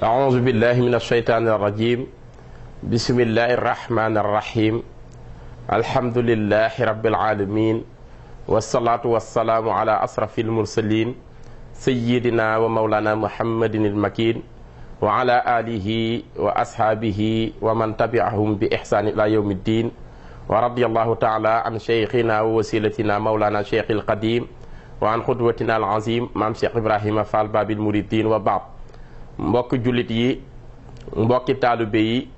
أعوذ بالله من الشيطان الرجيم بسم الله الرحمن الرحيم الحمد لله رب العالمين والصلاة والسلام على أشرف المرسلين سيدنا ومولانا محمد المكين وعلى آله وأصحابه ومن تبعهم بإحسان إلى يوم الدين ورضي الله تعالى عن شيخنا ووسيلتنا مولانا شيخ القديم وعن قدوتنا العظيم مام شيخ إبراهيم فال باب المريدين وبعض mbokki jullit yi mbokki taalibe yi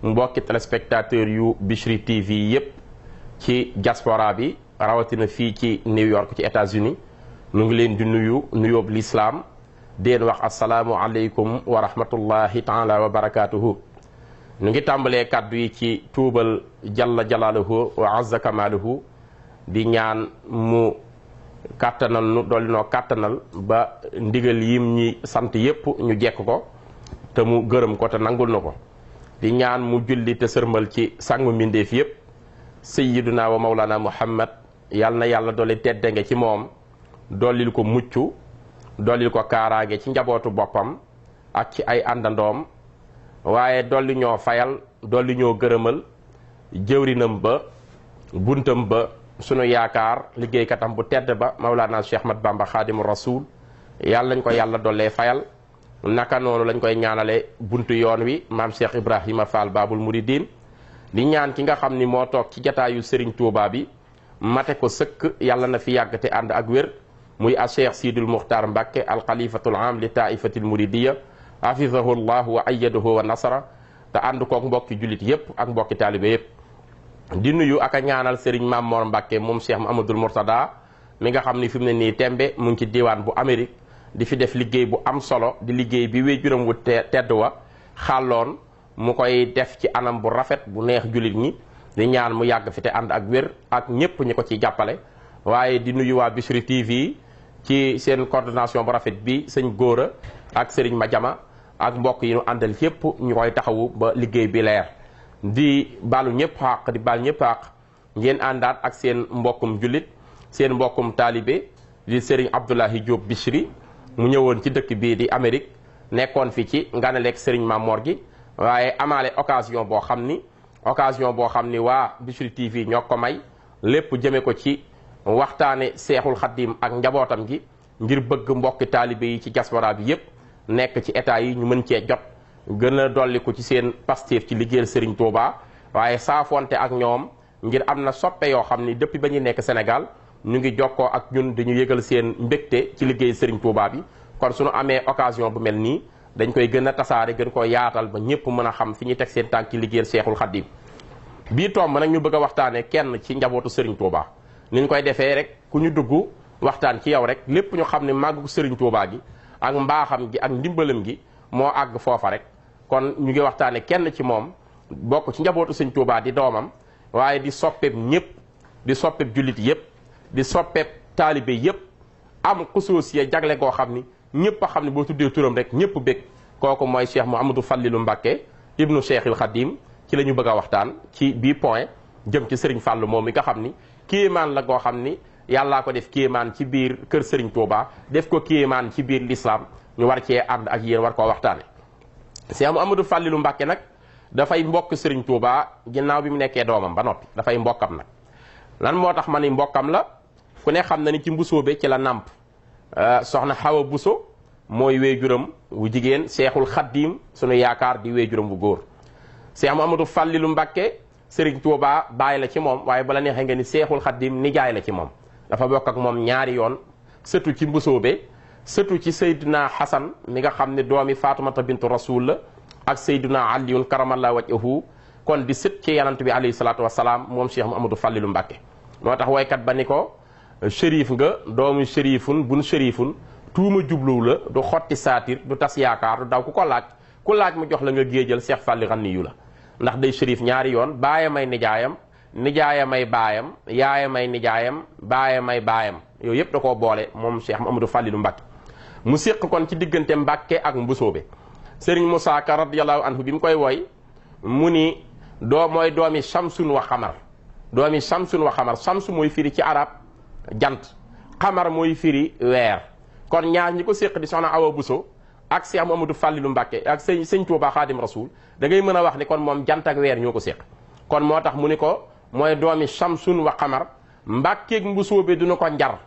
mbokki téléspectateur yu Bichri TV yépp ci diaspora bi rawatina fii ci New York ci États-Unis nu ngi leen di nuyu nuyoob lislaam deen wax asalaamu aleykum wa rahmatullahi taala wa barakatuhu nu ngi tàmbalee kàddu yi ci tuubal jalla jalaaluhu wa azza kamaaluhu di ñaan mu kàttanal nu dolli noo kàttanal ba ndigal yim ñi sant yépp ñu jekk ko te mu gërëm ko te nangul na ko di ñaan mu julli te sërmal ci sangu mbindeef yépp sayyiduna wa mawlana muhammad yal na yàlla dolli tedde nga ci moom dollil ko mucc dollil ko kaaraange ci njabootu boppam ak ci ay àndandoom waaye dolli ñoo fayal dolli ñoo gërëmal jëwrinam ba buntam ba sunu yaakaar liggéeykatam bu tedd ba Mawlana Cheikh Ahmad Bamba Xaadimu Rasuul yàlla lañ ko yàlla dollee fayal naka noonu lañ koy ñaanale buntu yoon wi maam Cheikh Ibrahima Fall Babul Mouridine di ñaan ki nga xam ni moo toog ci jataayu Serigne Touba bi mate ko sëkk yàlla na fi yàgg te ànd ak wér muy a Cheikh Sidul Muxtaar Mbàkke al xalifatul am li taifatil muridiya hafizahu llahu wa ayyadahu wa nasara te ànd kook mbokki jullit yépp ak mbokki taalibe yépp di nuyu ak a ñaanal Serigne Mamor Mbacke moom Cheikh Mouhamadoul Mourtada mi nga xam ni fi mu ne nii tembe mu ngi ci diwaan bu Amérique di fi def liggéey bu am solo di liggéey bi wéjuram wu tedd wa xàlloon mu koy def ci anam bu rafet bu neex jullit ñi di ñaan mu yàgg fi te ànd ak wér ak ñépp ñi ko ciy jàppale waaye di nuyu waa Bichri TV ci seen coordination bu rafet bi sëñ Góora ak Serigne Madiama ak mbokk yi ñu àndal yépp ñu koy taxawu ba liggéey bi leer di baalu ñëpp xaq di baal ñëpp xaq ngeen àndaat ak seen mbokkum jullit seen mbokkum taalibe di Serigne Abdoulahi Diop Bichri mu ñëwoon ci dëkk bii di Amérique nekkoon fi ci nganaleeg Serigne Mamor gi waaye amaale occasion boo xam ni waa Bichri TV ñoo ko may lépp jëme ko ci waxtaane seexul xaddim ak njabootam gi ngir bëgg mbokki taalibe yi ci diaspora bi yépp nekk ci état yi ñu mën cee jot gën a dolli ko ci seen pastéef ci liggéeyal Serigne Touba waaye saafonte ak ñoom ngir am na soppe yoo xam ni depuis ba ñuy nekk Sénégal ñu ngi jokkoo ak ñun dañu yëgal seen mbégte ci liggéey Serigne Touba bi kon suñu amee occasion bu mel nii dañ koy gën a tasaare gën koo yaatal ba ñëpp mën a xam fi ñuy teg seen tànk ci liggéeyal Seexul Xaddim bii tomb nag ñu bëgg a waxtaane kenn ci njabootu Serigne Touba ni ñu koy defee rek ku ñu dugg waxtaan ci yow rek lépp ñu xam ne màggu Serigne Touba gi ak mbaaxam gi ak ndimbalam gi moo àgg foofa rek kon ñu ngi waxtaane kenn ci moom bokk ci njabootu sëñ Touba di doomam waaye di soppeeb ñëpp di soppeeb jullit yëpp di soppeeb taalibe yëpp am xusuusiya jagle goo xam ni ñëpp a xam ne boo tuddee turam rek ñëpp bég kooku mooy Cheikh Mouhamadou Fallilou Mbacké ibnu Cheikhil Khadim ci la ñu bëgg a waxtaan ci bii point jëm ci Serigne Fallou moom mi nga xam ni kéemaan la goo xam ni yàllaa ko def kéemaan ci biir kër Serigne Touba def ko kéemaan ci biir l'islam ñu war cee ànd ak yéen war koo waxtaane Cheikh Mouhamadou Fallilou Mbacké nag dafay mbokk Serigne Touba ginnaaw bi mu nekkee doomam ba noppi dafay mbokkam nag lan moo tax ma ni mbokkam la ku ne xam na ni ci mbusoobe ci la nàmp soxna Xawa Buso mooy weejuram wu jigéen Seexul Xaddim sunu yaakaar di weejuram bu góor Cheikh Mouhamadou Fallilou Mbacké Serigne Touba bàyyi la ci moom waaye bala neexee nga ni Seexul Xaddim nijaay la ci moom dafa bokk ak moom ñaari yoon sëtu ci mbusoobe sëtu ci Seydina Hasan mi nga xam ne doomi Faatumata bintu Rasul la ak Seydina Aliyun karamallahu wajhahu kon di sët ci yanant bi alayhi salaatu wasalaam moom Cheikh Mouhamadou Fallilou Mbacké moo tax waykat ba ni ko shérif nga doomu shérifun bun shérifun tuuma jubluw la du xotti saatir du tas yaakaar du daw ku ko laaj ku laaj mu jox la nga géejal Cheikh Falli Ganiyu la ndax day shérif ñaari yoon baayamay nijaayam nijaayamay baayam yaayamay nijaayam baayamay baayam yooyu yëpp da koo boole moom Cheikh Mouhamadou Fallilou Mbacké mu séq kon ci diggante Mbacké ak mbusoobe Serigne Moussa Ka radiyallahu anhu bi mu koy woy mu ni mooy doomi Shamsun wa Xamar. doomi Shamsun wa Xamar Shams mooy firi ci arab jant, Xamar mooy firi weer. kon ñaar ñi ko séq di soxna Awa Bousso ak Cheikh Mamadou Fallilou Mbacké ak sëñ Touba Xaadim Rasul da ngay mën a wax ni kon moom jant ak weer ñoo ko séq. kon moo tax mu ni ko mooy doomi Shamsun wa Xamar. Mbàkkeeg Mbusoobe duñu ko njar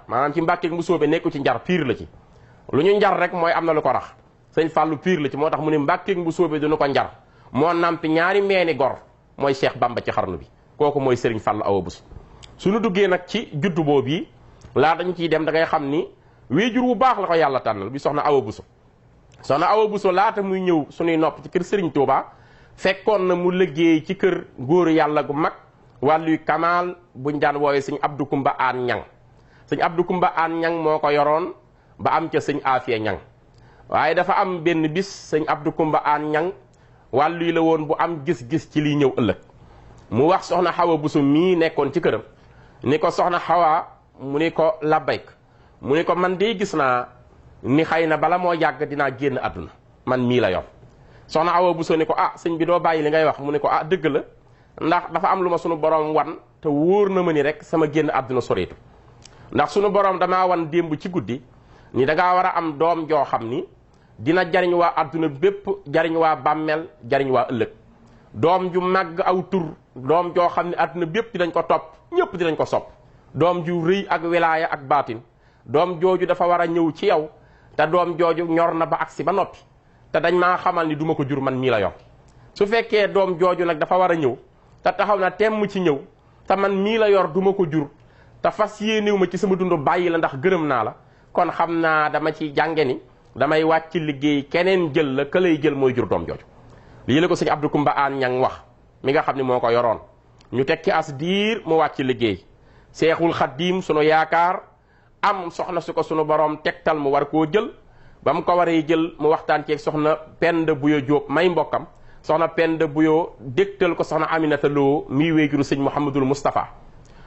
maanaam ci Mbàkkeeg Mbusoobe nekku ci njar piir la ci. lu ñu njar rek mooy am na lu ko rax sëñ Fallou piir la ci moo tax mu ni Mbàkkeeg Mbusoobe duñu ko njar moo nampi ñaari meeni gor mooy Cheikh Bamba ci xarnu bi kooku mooy Serigne Fallou Awa Bousso. suñu duggee nag ci juddu boobu yi laa dañu ciy dem da ngay xam ni wéejur wu baax la ko yàlla tànnal bi soxna Awa Bousso. soxna Awa Bousso laata muy ñëw suñuy nopp ci kër Serigne Touba fekkoon na mu liggéey ci kër góoru yàlla gu mag wàlluy Kamal buñ daan woowee sëñ Abdou Kumba Aan Ñang. sëñ Abdou Kumba Aan Ñang moo ko yoroon ba am ca sëñ Afia Ñang waaye dafa am benn bis sëñ Abdou Kumba Aan Ñang wàllu yi la woon bu am gis-gis ci liy ñëw ëllëg mu wax soxna Awa Bousso mii nekkoon ci këram ni ko soxna Awa mu ni ko labbayk mu ni ko man de gis naa ni xëy na bala moo yàgg dinaa génn àdduna man mii la yor. soxna Awa Bousso ni ko sëñ bi doo bàyyi li ngay wax mu ni ko dëgg la ndax dafa am lu ma sunu borom wan te wóor na ma ni rek sama génn àdduna soreetu ndax sunu borom damaa wan démb ci guddi ni dangaa war a am doom joo xam ni dina jariñ waa àdduna bépp jariñ waa bàmmeel jariñ waa ëllëg doom ju màgg aw tur doom joo xam ne àdduna bépp dinañ ko topp ñëpp dinañ ko sopp doom ju rëy ak wilaaya ak baatin doom jooju dafa war a ñëw ci yow te doom jooju ñor na ba agsi ba noppi te dañ maa xamal ni duma ko jur man mii la yor. su fekkee doom jooju nag dafa war a ñëw te taxaw na temm ci ñëw te man mii la yor duma ko jur te fas yéenewu ma ci sama dund bàyyi la ndax gërëm naa la kon xam naa dama ci jànge ni damay wàcc liggéey keneen jël la ka lay jël mooy jur doom jooju. lii la ko sëñ Abdou Kumba Aan Ñang wax mi nga xam ne moo ko yoroon ñu tekki as diir mu wàcc liggéey Seexul Xaddiim sunu yaakaar am soxna su ko sunu borom tegtal mu war koo jël ba mu ko waree jël mu waxtaan ceeg soxna Penda Buyo Jóob may mbokkam soxna Penda Buyo dégtal ko soxna Aminata Lo mii wéejuru sëñ Mouhamadul Moustapha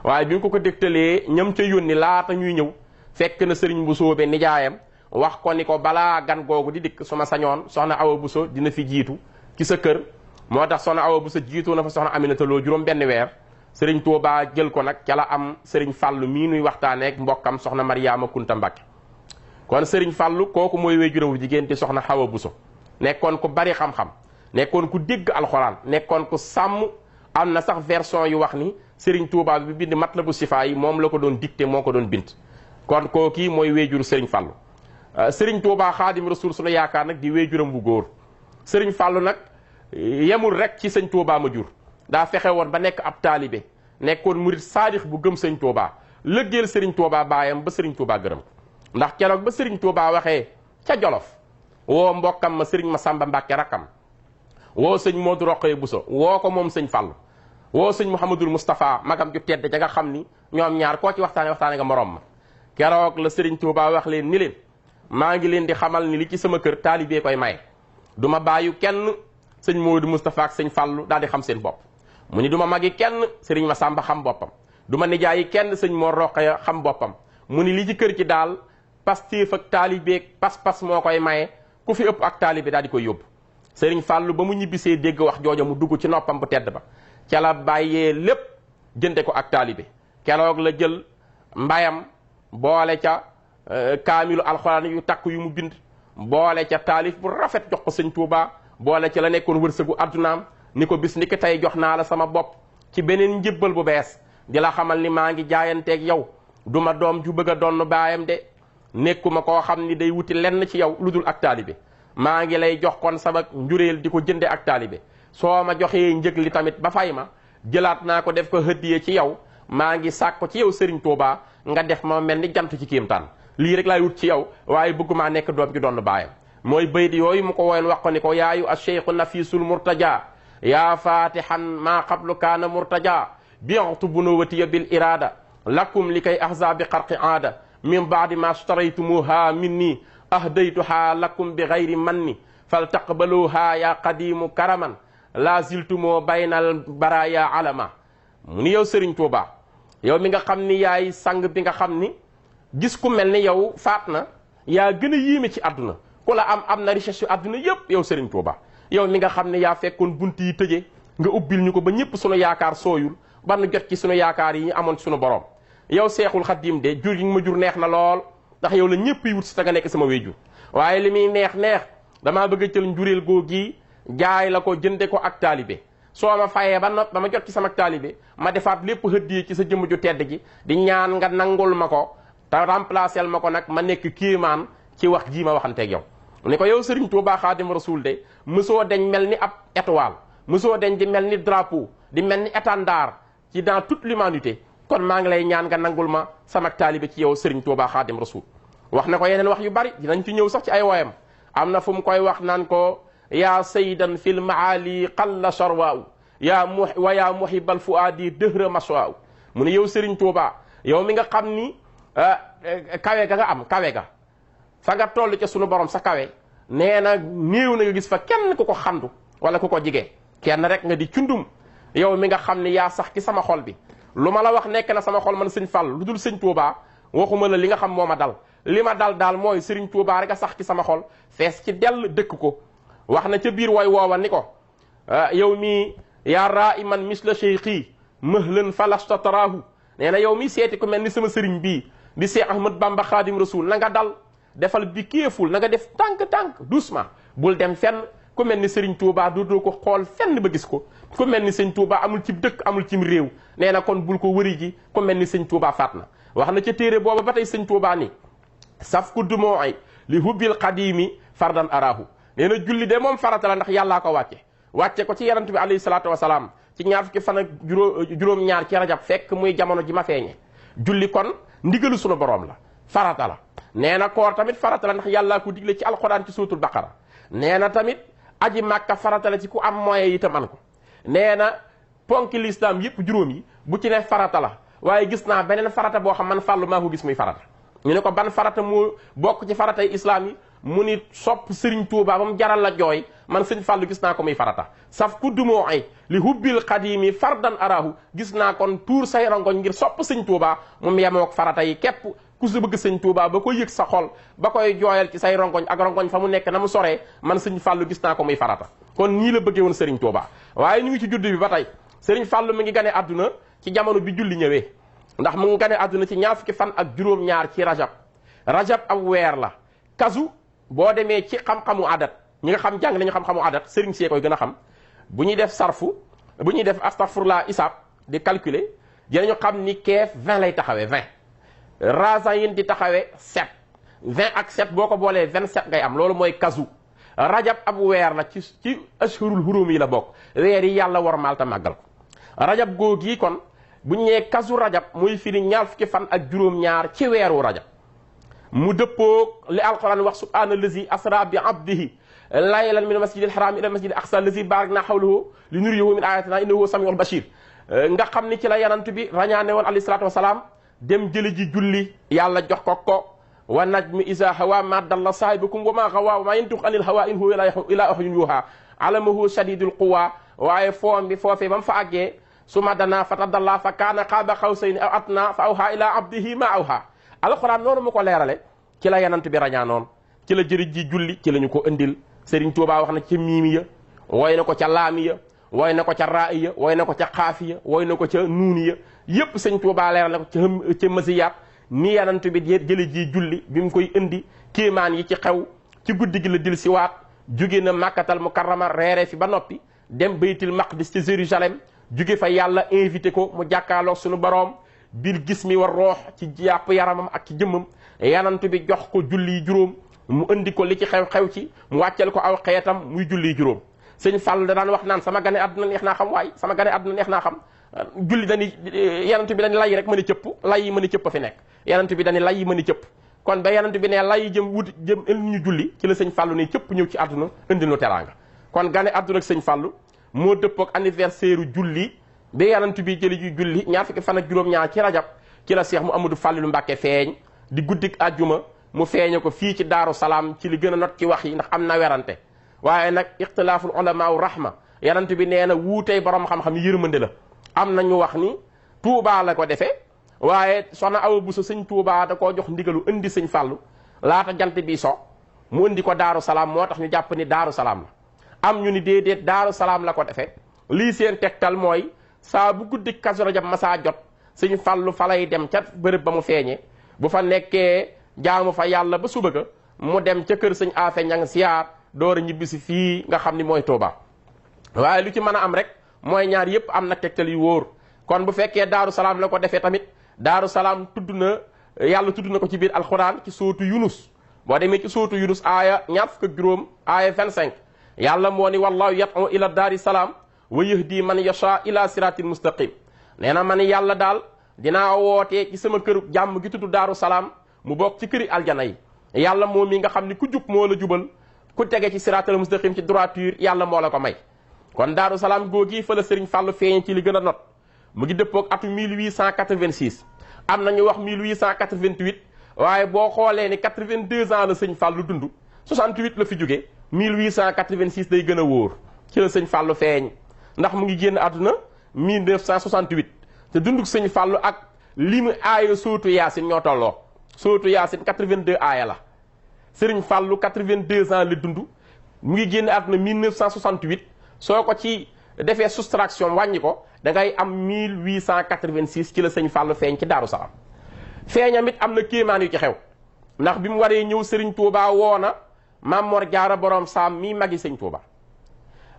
waaye bi mu ko dégtalee ñam ca yónni laata ñuy ñëw fekk na sëriñ Mbusoobe nijaayam wax ko ni ko balaa gan googu di dikk suma sañoon soxna Awa Bousso dina fi jiitu ci sa kër moo tax soxna Awa Bousso jiitu na fa soxna Aminata Lo juróom benn weer sëriñ Touba jël ko nag ca la am sëriñ Fàllu mii nuy waxtaaneek mbokkam soxna Mariama Kunta Mbàkke kon sëriñ Fàllu kooku mooy wéejuram wu jigéen te soxna Awa Bousso nekkoon ku bari xam-xam nekkoon ku dégg alxuraan nekkoon ku sàmm am na sax version yu wax ni sëriñ Touba bi bind Matlabu Sifaa yi moom la ko doon dicté moo ko doon bind kon kookii mooy wéejuru sëriñ Fàllu sëriñ Touba Xaadim Rasul sunu yaakaar nag di wéejuram bu góor sëriñ Fàllu nag yemul rek ci sëñ Touba ma jur daa fexe woon ba nekk ab taalibe nekkoon murit saadix bu gëm sëñ Touba lëggeel sëriñ Touba baayam ba sëriñ Touba gërëm ndax keroog ba sëriñ Touba waxee ca Jolof woo mbokkam ma sëriñ Masamba Mbàkke rakkam woo sëñ Modou Rokhaya Bousso woo ko moom sëñ Fàllu woo sëñ Mouhamadul Moustapha magam ju tedd ja nga xam ni ñoom ñaar koo ci waxtaane nga morom ma keroog la sëriñ Touba wax leen ni leen maa ngi leen di xamal ni li ci sama kër taalibee koy maye du ma bàyyu kenn sëñ Modou Moustapha ak sëñ Fàllu daal di xam seen bopp mu ni du ma magi kenn sëriñ Masamba xam boppam du ma nijaayi kenn sëñ Mor Rokhaya xam boppam mu ni li ci kër ci daal pastéef ak taalibeeg pas-pas moo koy maye ku fi ëpp ak taalibe daal di koy yóbbu sëriñ Fàllu ba mu ñibbisee dégg wax jooja mu dugg ci noppam bu tedd ba ca la bàyyee lépp jënde ko ak taalibe keroog la jël mbayam boole ca kaamilu alxuraan yu takk yu mu bind boole ca taalif bu rafet jox ko sëñ Touba boole ca la nekkoon wërsëgu addunaam ni ko bis ni ki tey jox naa la sama bopp ci beneen njëbbal bu bees di la xamal ni maa ngi jaayanteeg yow du ma doom ju bëgg a donn baayam de nekkuma koo xam ni day wuti lenn ci yow lu dul ak taalibe maa ngi lay jox kon sama njuréel di ko jënde ak taalibe soo ma joxee njëg li tamit ba fay ma jëlaat naa ko def ko hëddiye ci yow maa ngi sàkk ko ci yow Serigne Touba nga def ma mel ni jant ci kéemtaan lii rek laay wut ci yow waaye bëggumaa nekk doom ju donn baayam mooy bayit yooyu mu ko woyoon wax ko ni ko yaayu acheikhu nafisul murtaja yaa fatihan maa qablu kaana murtaja bi'tu bunuwatiya bil irada lakum li kay ahza bi xarqi aada min baadi ma shtaraytumuha minni ahdaytuha lakum bi gayri manni fal taqbaluha ya qadimu karaman la ziltumoo baynal baraya alama mu ni yow Serigne Touba yow mi nga xam ni yaay sang bi nga xam ni gis ku mel ni yow faat na yaa gën a yéeme ci àdduna ku la am na richesse yu àdduna yépp yow Serigne Touba yow mi nga xam ne yaa fekkoon bunt yi tëje nga ubbil ñu ko ba ñëpp sunu yaakaar sooyul ba nu jot ci sunu yaakaar yi ñu amoon ci sunu borom. yow seexul xaddiim de jur gi ma jur neex na lool ndax yow la ñëpp yi wut si ta nga nekk sama wéjur waaye li muy neex neex damaa bëgg a jël njureel googi jaay la ko jënde ko ak taalibe soo ma fayee ba nopp ba ma jot ci sama taalibe ma defaat lépp hëddiyee ci sa jëmm ju tedd ji di ñaan nga nangul ma ko te remplacer ma ko nag ma nekk kéemaan ci wax jii ma waxanteeg yow. ni ko yow Serigne Touba Xaadim Rasul de mësoo deñ mel ni ab étoile mësoo deñ di mel ni drapeau di mel ni étendard ci dans toute l'humanité kon maa ngi lay ñaan nga nangul ma sama taalibe ci yow Serigne Touba Xaadim Rasul. wax na ko yeneen wax yu bari dinañ ci ñëw sax ci ay woyam am na fu mu koy wax naan ko yaa saydan fil maali qalla sharwaaw yaa muhibal fuaadi dëhra maswaaw mu ne yow Serigne Touba yow mi nga xam ni kawe ga nga am kawe ga fa nga toll ca sunu borom sa kawe nee na néew na nga gis fa kenn ku ko xandu wala ku ko jige kenn rek nga di cundum yow mi nga xam ni yaa sax ci sama xol bi lu ma la wax nekk na sama xol man sëñ Fall lu dul sëñ Touba waxuma la li nga xam moo ma dal li ma dal daal mooy Serigne Touba rek a sax ci sama xol fees ci dell dëkk ko wax na ca biir way woowa ni ko yow mii yaa raa iman misla cheikhi mahlan falasta taraahu nee na yow mii seeti ku mel ni sama sëriñ bii di Seex Ahmad Bamba Xaadim Rasul na nga dal defal bi kéeful na nga def tànk-tànk doucement bul dem fenn ku mel ni Serigne Touba dootoo ko xool fenn ba gis ko ku mel ni sëñ Touba amul ci dëkk amul cim réew nee na kon bul ko wëri ji ku mel ni sëñ Touba faat na wax na ca téere booba ba tey sëñ Touba ni saf ku dumooy li hubbil xadimi fardan arahu nee na julli de moom farata la ndax yàllaa ko wàcce ko ci yonent bi alayhi salaatu wasalaam ci ñaar fukki fan ak juróom-ñaar ci rajab fekk muy jamono ji ma feeñe julli kon ndigalu sunu borom la farata la nee na koor tamit farata la ndax yàllaa ko digle ci alquran ci suutul baqara nee na tamit aji màkka farata la ci ku am moyen yi tam man ko nee na ponki lislaam yëpp juróom yi bu ci ne farata la waaye gis naa beneen farata boo xam man fàllu maa ko gis muy farata ñu ne ko ban farata moo bokk ci faratay islam yi mu ni sopp Serigne Touba ba mu jaral la jooy man sëñ Fallou gis naa ko muy farata saf ku dumoo ay li hubbil xadimi fardan arahu gis naa kon tuur say rongoñ ngir sopp sëñ Touba moom yemook farata yi képp ku si bëgg sëñ Touba ba ko yëg sa xol ba koy jooyal ci say rongoñ ak rongoñ fa mu nekk na mu soree man sëñ Fallou gis naa ko muy farata kon nii la bëggee woon Serigne Touba waaye ñu ngi ci judd bi ba tey Serigne Fallou mi ngi gane àdduna ci jamono bi julli ñëwee ndax mu ngi gane àdduna ci ñaar fukki fan ak juróom-ñaar ci rajab ab weer la kasu boo demee ci xam-xamu adat ñi nga xam jàng nañu xam-xamu adat sëriñ see koy gën a xam bu ñuy def sarfu bu ñuy def astafurla isaab di calculer dinañu xam ni keef 20 lay taxawee 20 rasan yin di taxawee 7 20 ak 7 boo ko boolee 27 ngay am loolu mooy kasu rajab ab weer la ci ashhurul hurum yi la bokk weer yi yàlla war maal ta màggal ko rajab googi kon bu ñu nee kasu rajab muy firi ñaar fukki fan ak juróom-ñaar ci weeru rajab mu dëppoog li alquran wax subhaana allazi asra bi abdihi laylan min masjidil haram ila masjidil aqsa allazi barakna hawlahu li nuriyahu min ayatina innahu samiul bashir nga xam ni ci la yanant bi rañaane woon alayhi salaatu wasalaam dem jëli ji julli yàlla jox ko wa najmi isa hawa ma dalla saahibukum wa ma gawa wa ma yantiqu anil hawa in huwa ila wahyun yuha alamahu shadidul quwa waaye foom bi foofee ba mu fa àggee suma dana fatadalla fa kaana qaaba qawsayni aw adna fa awha ila abdihi ma awha alxuraan noonu mu ko leerale ci la yanant bi rañaanoon ci la jëri ji julli ci la ñu ko indil Serigne Touba wax na ca miimiya wooy na ko ca laamiya wooy na ko ca raiya wooy na ko ca xaafiya wooy na ko ca nuuniya yépp Serigne Touba leerale ko ca masiyaat ni yanant bi jëli ji julli bi mu koy indi kéemaan yi ci xew ci guddi gi la dil siwaat jóge na Makkatal Mukarrama reere fi ba noppi dem Baytul Maqdis ci Jérusalem jóge fa yàlla invité ko mu jàkkaarloog suñu boroom bil gis mi war roox ci jàpp yaramam ak ci jëmmam yanant bi jox ko julli juróom mu indi ko li ci xew ci mu wàccel ko aw xeetam muy julli juróom sëñ Fall da daan wax naan sama gane àdduna neex naa xam waaye sama gane àdduna neex naa xam julli dani yanant bi dañu lay rek mën a cëpp lay yi mën a cëpp fi nekk yanant bi dañu lay yi mën a cëpp kon ba yanant bi ne lay yi jëm indi ñu julli ci la sëñ Fallu ne cëpp ñëw ci àdduna indi nu teraanga kon gane àdduna ak sëñ Fallu moo dëppook anniversaire julli ba yanant bi jëli ji julli ñaar fukki fan ak juróom-ñaar ci rajab ci la Seex Muhammadu Fàllilu Mbàkke feeñ di guddik àjjuma mu feeñe ko fii ci Daaru Salaam ci li gën a not ci wax yi ndax am na werante waaye nag ixtilaaful ulamaa rahma yanant bi nee na wuutey borom xam-xam yërmande la am na ñu wax ni Touba la ko defee waaye soxna Awa Buso sëñ Touba da koo jox ndigalu indi sëñ Fàllu laata jant bi so mu indi ko Daaru Salaam moo tax ñu jàpp ni Daaru Salaam la am ñu ni déedéet Daaru Salaam la ko defee lii seen tegtal mooy saa bu guddi Kazu Rajab masaa jot sëñ Fallu fa lay dem ca bërëb ba mu feeñee bu fa nekkee jaamu fa yàlla ba suba ga mu dem ca kër sëñ Afe Ñang siyaar door a ñibbisi fii nga xam ni mooy Touba. waaye lu ci mën a am rek mooy ñaar yépp am na tegtal yu wóor kon bu fekkee Daaru Salaam la ko defee tamit Daaru Salaam tudd na yàlla tudd na ko ci biir alxuraan ci sootu Yunus boo demee ci sootu Yunus aaya ñaar fukk ak juróom aaya 25 yàlla moo ni wallahu yad'u ila daari salaam wa yahdi man yasha ila siratin mustaqim nee na man yàlla daal dinaa wootee ci sama kër jàmm gi tudd Daaru Salaam mu bokk ci këri aljana yi yàlla moom mi nga xam ni ku jub moo la jubal ku tege ci siratal mustaqim ci droiture yàlla moo la ko may kon Daaru Salaam googi fa la Sëriñ Fallu feeñ ci li gën a not mu ngi dëppoog atu 1886 am na ñu wax 1888 waaye boo xoolee ni 82 ans la sëñ Fallu dund 68 la fi jóge 1886 day gën a wóor ci la sëñ Fallu feeñ ndax mu ngi génn àdduna 1968 te dunduk sëñ Fallu ak li mu aaya sootu Yaasin ñoo tolloo sootu Yaasin 82 aaya la Sëriñ Fallu 82 ans la dund mu ngi génn àdduna 1968 soo ko ci defee soustraction wàññi ko da ngay am 1886 ci la sëñ Fallu feeñ ci Daaru Salaam feeñam it am na kéemaan yu ci xew ndax bi mu waree ñëw Sëriñ Tuubaa woona Maam Mor Jaara Borom Saam mii magi sëñ Tuubaa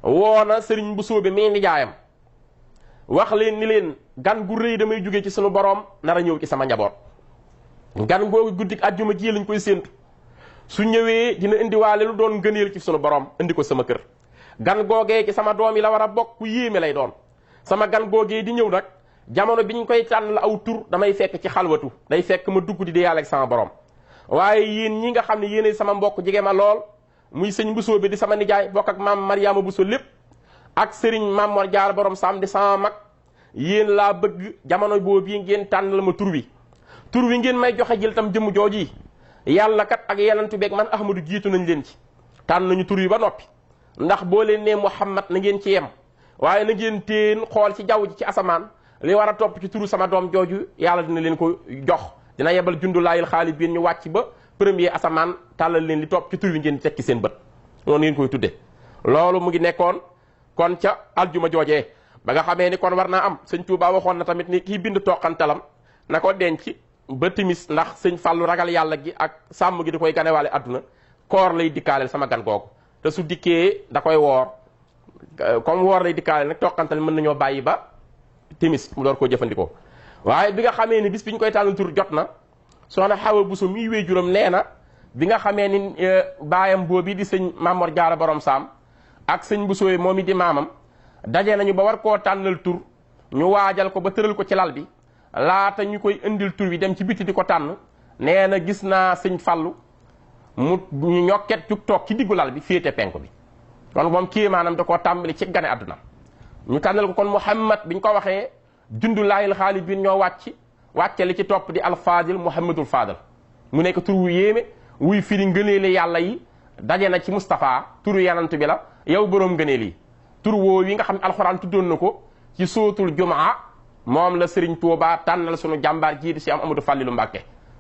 woona Sëriñ Busoobe mii nijaayam wax leen ni leen gan gu rëy damay jóge ci sunu borom nar a ñëw ci sama njaboot gan googu guddik àjjuma ji lañ koy séentu su ñëwee dina indiwaale lu doon ngëneel ci sunu borom indi ko sama kër gan googee ci sama doom yi la war a bokk ku yéeme lay doon sama gan googee di ñëw nag jamono bi ñu koy tànn la aw tur damay fekk ci xalwatu day fekk ma dugg di yàlla ak sama borom waaye yéen ñi nga xam ne yéenay sama mbokk jege ma lool muy sëñ Bousso bi di sama nijaay bokk ak maam Mariama Bousso lépp ak sëriñ Maam Mor Jaara Borom Saam di sama mag yéen laa bëgg jamono boobu ngeen tànn la ma tur wi ngeen may joxe jël tam jëmm jooji yàlla kat ak yenentu beeg man Ahmadu jiitu nañ leen ci tànn nañu tur wi ba noppi ndax boo leen nee Muhammad na ngeen ci yem waaye na ngeen teen xool ci jaww ji ci asamaan li war a topp ci turu sama doom jooju yàlla dina leen ko jox dina yebal jundulaayil xaalis bi ñu wàcc ba premier asamaan tàllal leen li topp ci tur wi ngeen di tekki seen bët noonu ngeen koy tudde loolu mu ngi nekkoon kon ca aljuma joojee ba nga xamee ni kon war naa am sëñ Tuubaa waxoon na tamit ni kii bind toqantalam na ko denc ba timis ndax sëñ Fallu ragal yàlla gi ak sàmm gi di koy ganewaale àdduna koor lay dikkaaleel sama gan googu te su dikkee da koy woor comme woor lay dikkaaleel nag toqantal mën nañoo bàyyi ba timis mu door koo jëfandikoo waaye bi nga xamee ni bis bi ñu koy tànnal tur jot na soxna Xawa Buso miy wéejuram nee na bi nga xamee ni baayam boobu di sëñ Maam Mor Jaara Borom Saam ak sëñ Buso moom i di maamam daje nañu ba war koo tànnal tur ñu waajal ko ba tëral ko ci lal bi laata ñu koy indil tur wi dem ci biti di ko tànn nee na gis naa sëñ Fallu mu ñu ñokket jug toog ci diggu lal bi féete penku bi kon moom kéemaanam da koo tàmbali ci gane àdduna ñu tànnal ko kon Muhammad bi ñu ko waxee jundulaayil xaalis bi ñoo wàcce li ci topp di alfadil Muhammadul Fadal mu nekk tur wu yéeme wuy firi ngëneeli yàlla yi daje na ci Moustapha turu yanant bi la yow boroom ngëneel yi tur woo yi nga xam ne alxuraan tuddoon na ko ci sootul jumaa moom la Sëriñ Tuubaa tànnal sunu jàmbaar jii di si am Amadou Fallilu Mbàkke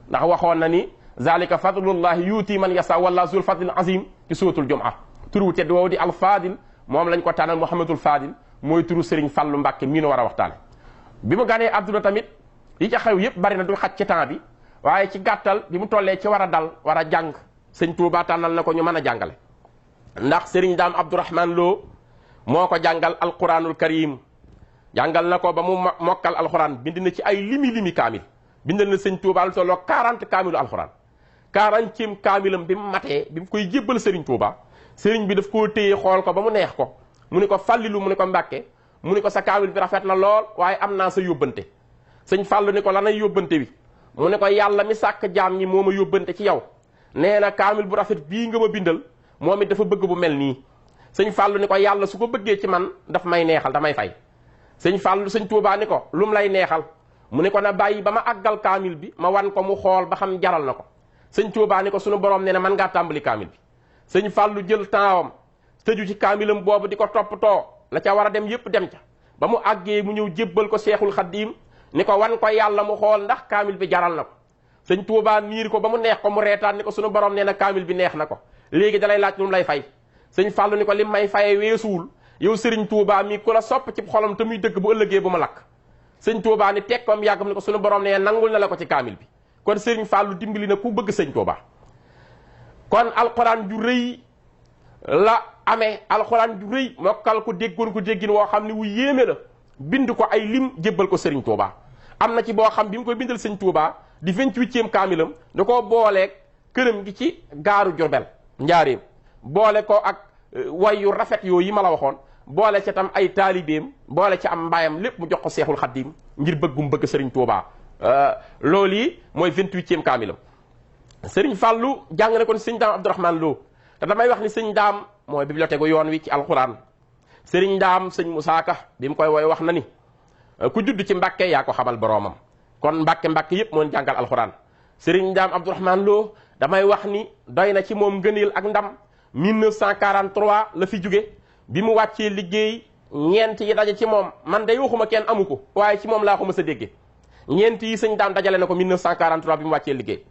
ndax waxoon na ni zalika fadlullahi yuuti man yasa walla zul fadlil azim ci sootul jumaa tur wu tedd woowu di alfadil moom lañ ko tànnal Muhammadul Fadil mooy turu Sëriñ Fallu Mbàkke mii nu war a waxtaane bi mu ganee àdduna tamit yi ca xew yëpp bari na du xaj ci temps bi waaye ci gàttal bi mu tollee ci war a dal war a jàng sëñ Tuubaa tànnal na ko ñu mën a jàngale ndax Sëriñ Daam Abdourahman Lo moo ko jàngal alquranul karim jàngal na ko ba mu mokkal alquran bind na ci ay limi kaamil bindal na sëñ Tuubaa lu tolloo 40 kaamilu alquran 40e kaamilam bi mu matee bi mu koy jébbal Sëriñ Tuubaa sëriñ bi daf koo téye xool ko ba mu neex ko mu ni ko Fallilu mu ni ko Mbàkke mu ni ko sa kaamil bi rafet na lool waaye am naa sa yóbbante sëñ Fallu ni ko lanay yóbbante bi mu ni ko yàlla mi sàkk jaam ñi moo ma yóbbante ci yow nee na kaamil bu rafet bii nga ma bindal moom it dafa bëgg bu mel nii sëñ Fallu ni ko yàlla su ko bëggee ci man daf may neexal damay fay sëñ Tuubaa ni ko lu mu lay neexal mu ni ko na bàyyi ba ma àggal kaamil bi ma wan ko mu xool ba xam jaral na ko sëñ Tuubaa ni ko sunu borom nee na mën ngaa tàmbali kaamil bi sëñ Fallu jël tempsam tëju ci kaamilam boobu di ko toppatoo la ca war a dem yépp dem ca ba mu àggee mu ñëw jébbal ko Seexul Xadiim ni ko wan ko yàlla mu xool ndax kaamil bi jaral na ko sëñ Tuubaa niir ko ba mu neex ko mu reetaan ni ko sunu borom nee na kaamil bi neex na ko léegi dalay laaj lu mu lay fay sëñ Fàllu ni ko li may faye weesuwul yow sëriñ Tuubaa mi ku la sopp ci xolam te muy dëgg bu ëllëgee bu ma lakk. sëñ Tuubaa ni teg kom yàggam ni ko suñu borom ne nangul na la ko ci kaamil bi kon sëriñ Fàllu dimbali na ku bëgg sëñ Tuubaa. kon alxuraan ju rëy la amee, alxuraan ju rëy mokkal ko déggoon ko déggin woo xam ne wu yéeme la, bind ko ay lim jébbal ko sëriñ Tuubaa. am na ci boo xam bi mu koy bindal sëñ Tuubaa di 28e kaamilam da koo booleeg këram gi ci gaaru Jurbel njaareem, boole ko ak way yu rafet yooyu yi ma la waxoon, boole ca tam ay taalibeem, boole ci am mbaayam lépp mu jox ko Seexul Xaddim ngir bëggum bëgg sëriñ Tuubaa. loolu yi mooy 28e kaamilam. sëriñ Fàllu jàng na kon sëñ Daam Abdourahmane Lo, te damay wax ni sëñ Daam mooy bibliothèque yoon wi ci alxuraan. sëriñ Daam sëñ Musaa Ka bi mu koy woy wax na ni ku judd ci Mbàkke yaa ko xamal boroomam, kon Mbàkke yëpp moo jàngal alxuraan. sëriñ Daam Abdourahmane Lo damay wax ni doy na ci moom ngëneel ak ndam. 1943 la fi jóge bi mu wàccee liggéey ñeent yi daje ci moom, man day waxuma kenn amu ko waaye ci moom laa ko mës a déggee. ñeent yi sëñ Daam dajale na ko 1943 bi mu wàccee liggéey.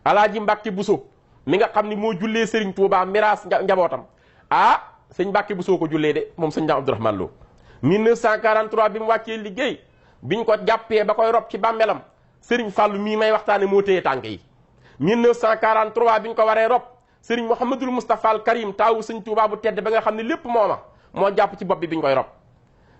Alaaji Mbàkke Buso mi nga xam ni moo jullee sëriñ Tuubaa miraas njabootam, sëñ Mbàkke Buso ko jullee de moom sëñ Daam Abdourahmane Lo. 1943 bi mu wàccee liggéey biñ ko jàppee ba koy rob ci bàmmeelam sëriñ Fàllu mii may waxtaane moo téye tànk yi. 1943 biñ ko waree rob sëriñ Mouhamadul Moustapha al Karim taawu sëñ Tuubaa bu tedd ba nga xam ne lépp mooma moo jàpp ci bopp bi biñ koy rob.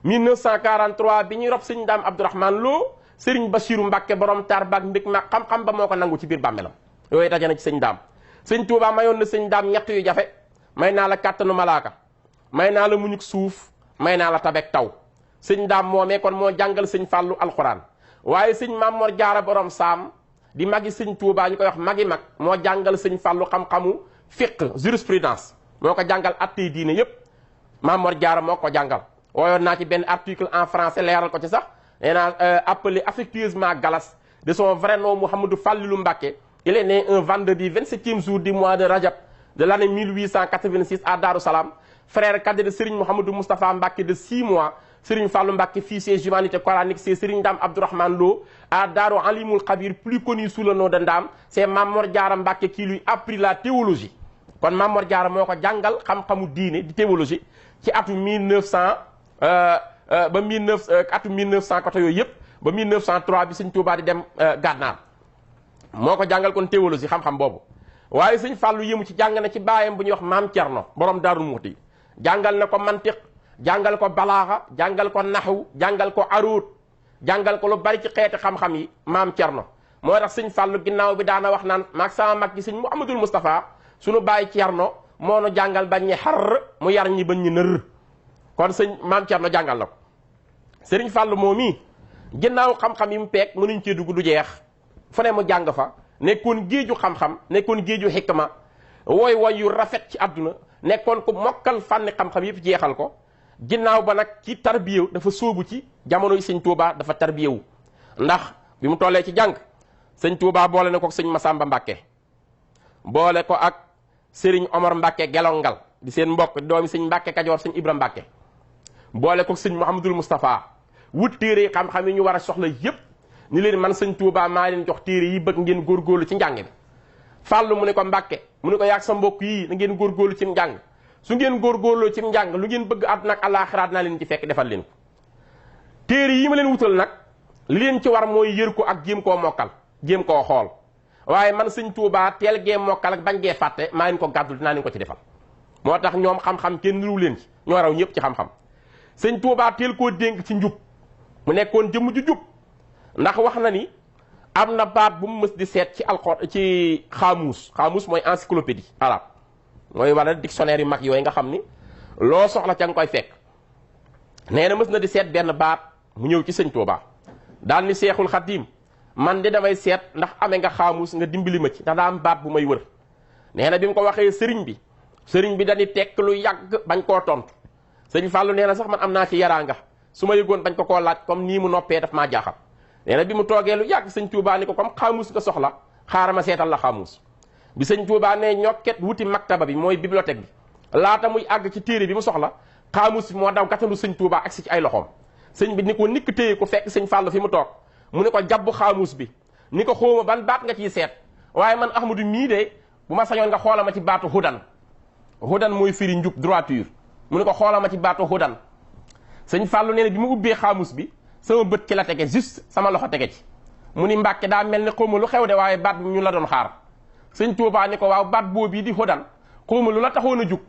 1943 bi ñuy rob sëñ Daam Abdourahmane Lo sëriñ Basiiru Mbàkke borom taar baak ndëg ma xam-xam ba moo ko nangu ci biir bàmmeelam. yooyu daje na ci sëñ Daam. sëñ Tuubaa mayoon na sëñ Daam ñett yu jafe, may naa la kàttanu malaaka, may naa la muñuk suuf, may naa la tabek taw. sëñ Daam moomee kon moo jàngal sëñ Fàllu alxuraan. waaye sëñ Maam Mor Jaara borom saam di magi sëñ Tuubaa ñu koy wax magi mag moo jàngal sëñ Fàllu xam-xamu fiqh jurisprudence, moo ko jàngal attey diine yépp. Maam Mor Jaara moo ko jàngal. wooyoon naa ci benn article en français leeral ko ci sax, nee naa appelé affectueusement Galas de son vrai nom Mouhamadou Fallilou Mbacké. Il est né un vendredi 27e jour du mois de Rajab de l'année 1886 à Darou Salam, frère cadet de Serigne Mouhamadou Moustapha Mbacké de 6 mois. Serigne Fallou Mbacké fit ses humanités coraniques, c'est Serigne Dame Abdourahmane Lo à Darou Alimul Khabir, plus connu sous le nom de Ndam. C'est Mamor Diarra Mbacké qui lui a appris la théologie. kon Mamor Diarra moo ko jàngal xam-xamu diine di théologie ci atu 1900 ba 1900 côté yooyu yëpp ba 1903 bi Sëñ Tuubaa di dem Gànnaar. moo ko jàngal kon théologie xam-xam boobu. waaye sëñ Fàllu yëmu ci jàng na ci baayam bu ñuy wax maam Cerno borom Daaru Muxti, jàngal na ko mantiq, jàngal ko balaaxa, jàngal ko naxwu, jàngal ko aruut, jàngal ko lu bari ci xeeti xam-xam yi maam Cerno. moo tax sëñ Fàllu ginnaaw bi daana wax naan maag sama mag gi sëñ Muhammadul Moustapha sunu baay Cerno moo nu jàngal bañ ñi xar mu yar ñi bañ ñi nër. kon sëñ maam Cerno jàngal na ko. sëriñ Fàllu moom mii ginnaaw xam-xam yi mu peeg mënuñ cee dugg du jeex, fu ne mu jàng fa, nekkoon géeju xam-xam, nekkoon géeju xikma, woy yu rafet ci àdduna, nekkoon ko mokkal fànni xam-xam yëpp jeexal ko. ginnaaw ba nag ci tarbiyew dafa sóobu ci jamono yi sëñ Tuubaa dafa tarbiyewu, ndax bi mu tollee ci jàng sëñ Tuubaa boole na ko sëñ Masamba Mbàkke, boole ko ak sëriñ Omar Mbàkke Gelongal di seen mbokk doomi sëñ Mbàkke Kajoor sëñ Ibra Mbàkke, boole ko sëñ Mouhamadul Moustapha, wut téere xam-xam yi ñu war a soxla yépp ni leen man sëñ Tuubaa maa leen jox téere yi bëgg ngeen góorgóorlu ci njàng bi. Fàllu mu ne ko Mbàkke mu ne ko yaag sa mbokk yii na ngeen góorgóorlu ci njàng, su ngeen góorgóorloo ci njàng lu ngeen bëgg àdduna ak àllaaxiraat naa leen ci fekk defal leen ko. téere yi ma leen wutal nag li leen ci war mooy yër ko ak jéem koo mokkal, jéem koo xool, waaye man sëñ Tuubaa teel gee mokkal ak bañ gee fàtte maa leen ko gàddul dinaa leen ko ci defal. moo tax ñoom xam-xam kenn niru leen ci, ñoo raw ñëpp ci xam-xam. sëñ Tuubaa teel koo dénk ci njub, mu nekkoon jëmm ju jub, ndax wax na ni am na baat bu mu mës di seet ci alxuraan ci xaamuus mooy encyclopédie arabe, mooy wala dictionnaire yu mag yooyu nga xam ni loo soxla ca nga koy fekk. nee na mës na di seet benn baat mu ñëw ci sëñ Tuubaa daal ni Seexul Xadiim man de damay seet ndax amee nga xaamuus nga dimbali ma ci ndax daa am baat bu may wër. nee na bi mu ko waxee sëriñ bi dañuy tekk lu yàgg bañ koo tontu. sëñ Fàllu nee na sax man am naa ci yaraanga su ma yëgoon bañ ko koo laaj comme nii mu noppee daf maa jaaxal. nee na bi mu toogee lu yàgg sëñ Tuubaa ni ko comme xaamuus nga soxla xaaral ma seetal la xaamuus. bi sëñ Tuubaa ne ñokket wuti maktaba bi mooy bibliothèque bi laata muy àgg ci téere bi mu soxla xaamuus bi moo daw gàttandu sëñ Tuubaa agsi ci ay loxoom. sëñ bi ni ko nikk téye ko fekk sëñ Fàllu fi mu toog mu ni ko jàbbu xaamuus bi ni ko xóoma ban baat nga ciy seet waaye man Ahmadu mii de bu ma sañoon nga xoola ma ci baatu hudan hudan mooy firi njub droiture mu ne ko xoolal ma ci baatu hudan sëñ Fallou nee na bi mu ubbee xaamus bi sama bët ci la tege juste sama loxo tege ci mu ni Mbàkke daa mel ni xawma lu xew de waaye baat bi ñu la doon xaar sëñ Tuubaa ni ko waaw baat boobu di hudan xawma lu la taxoon a jug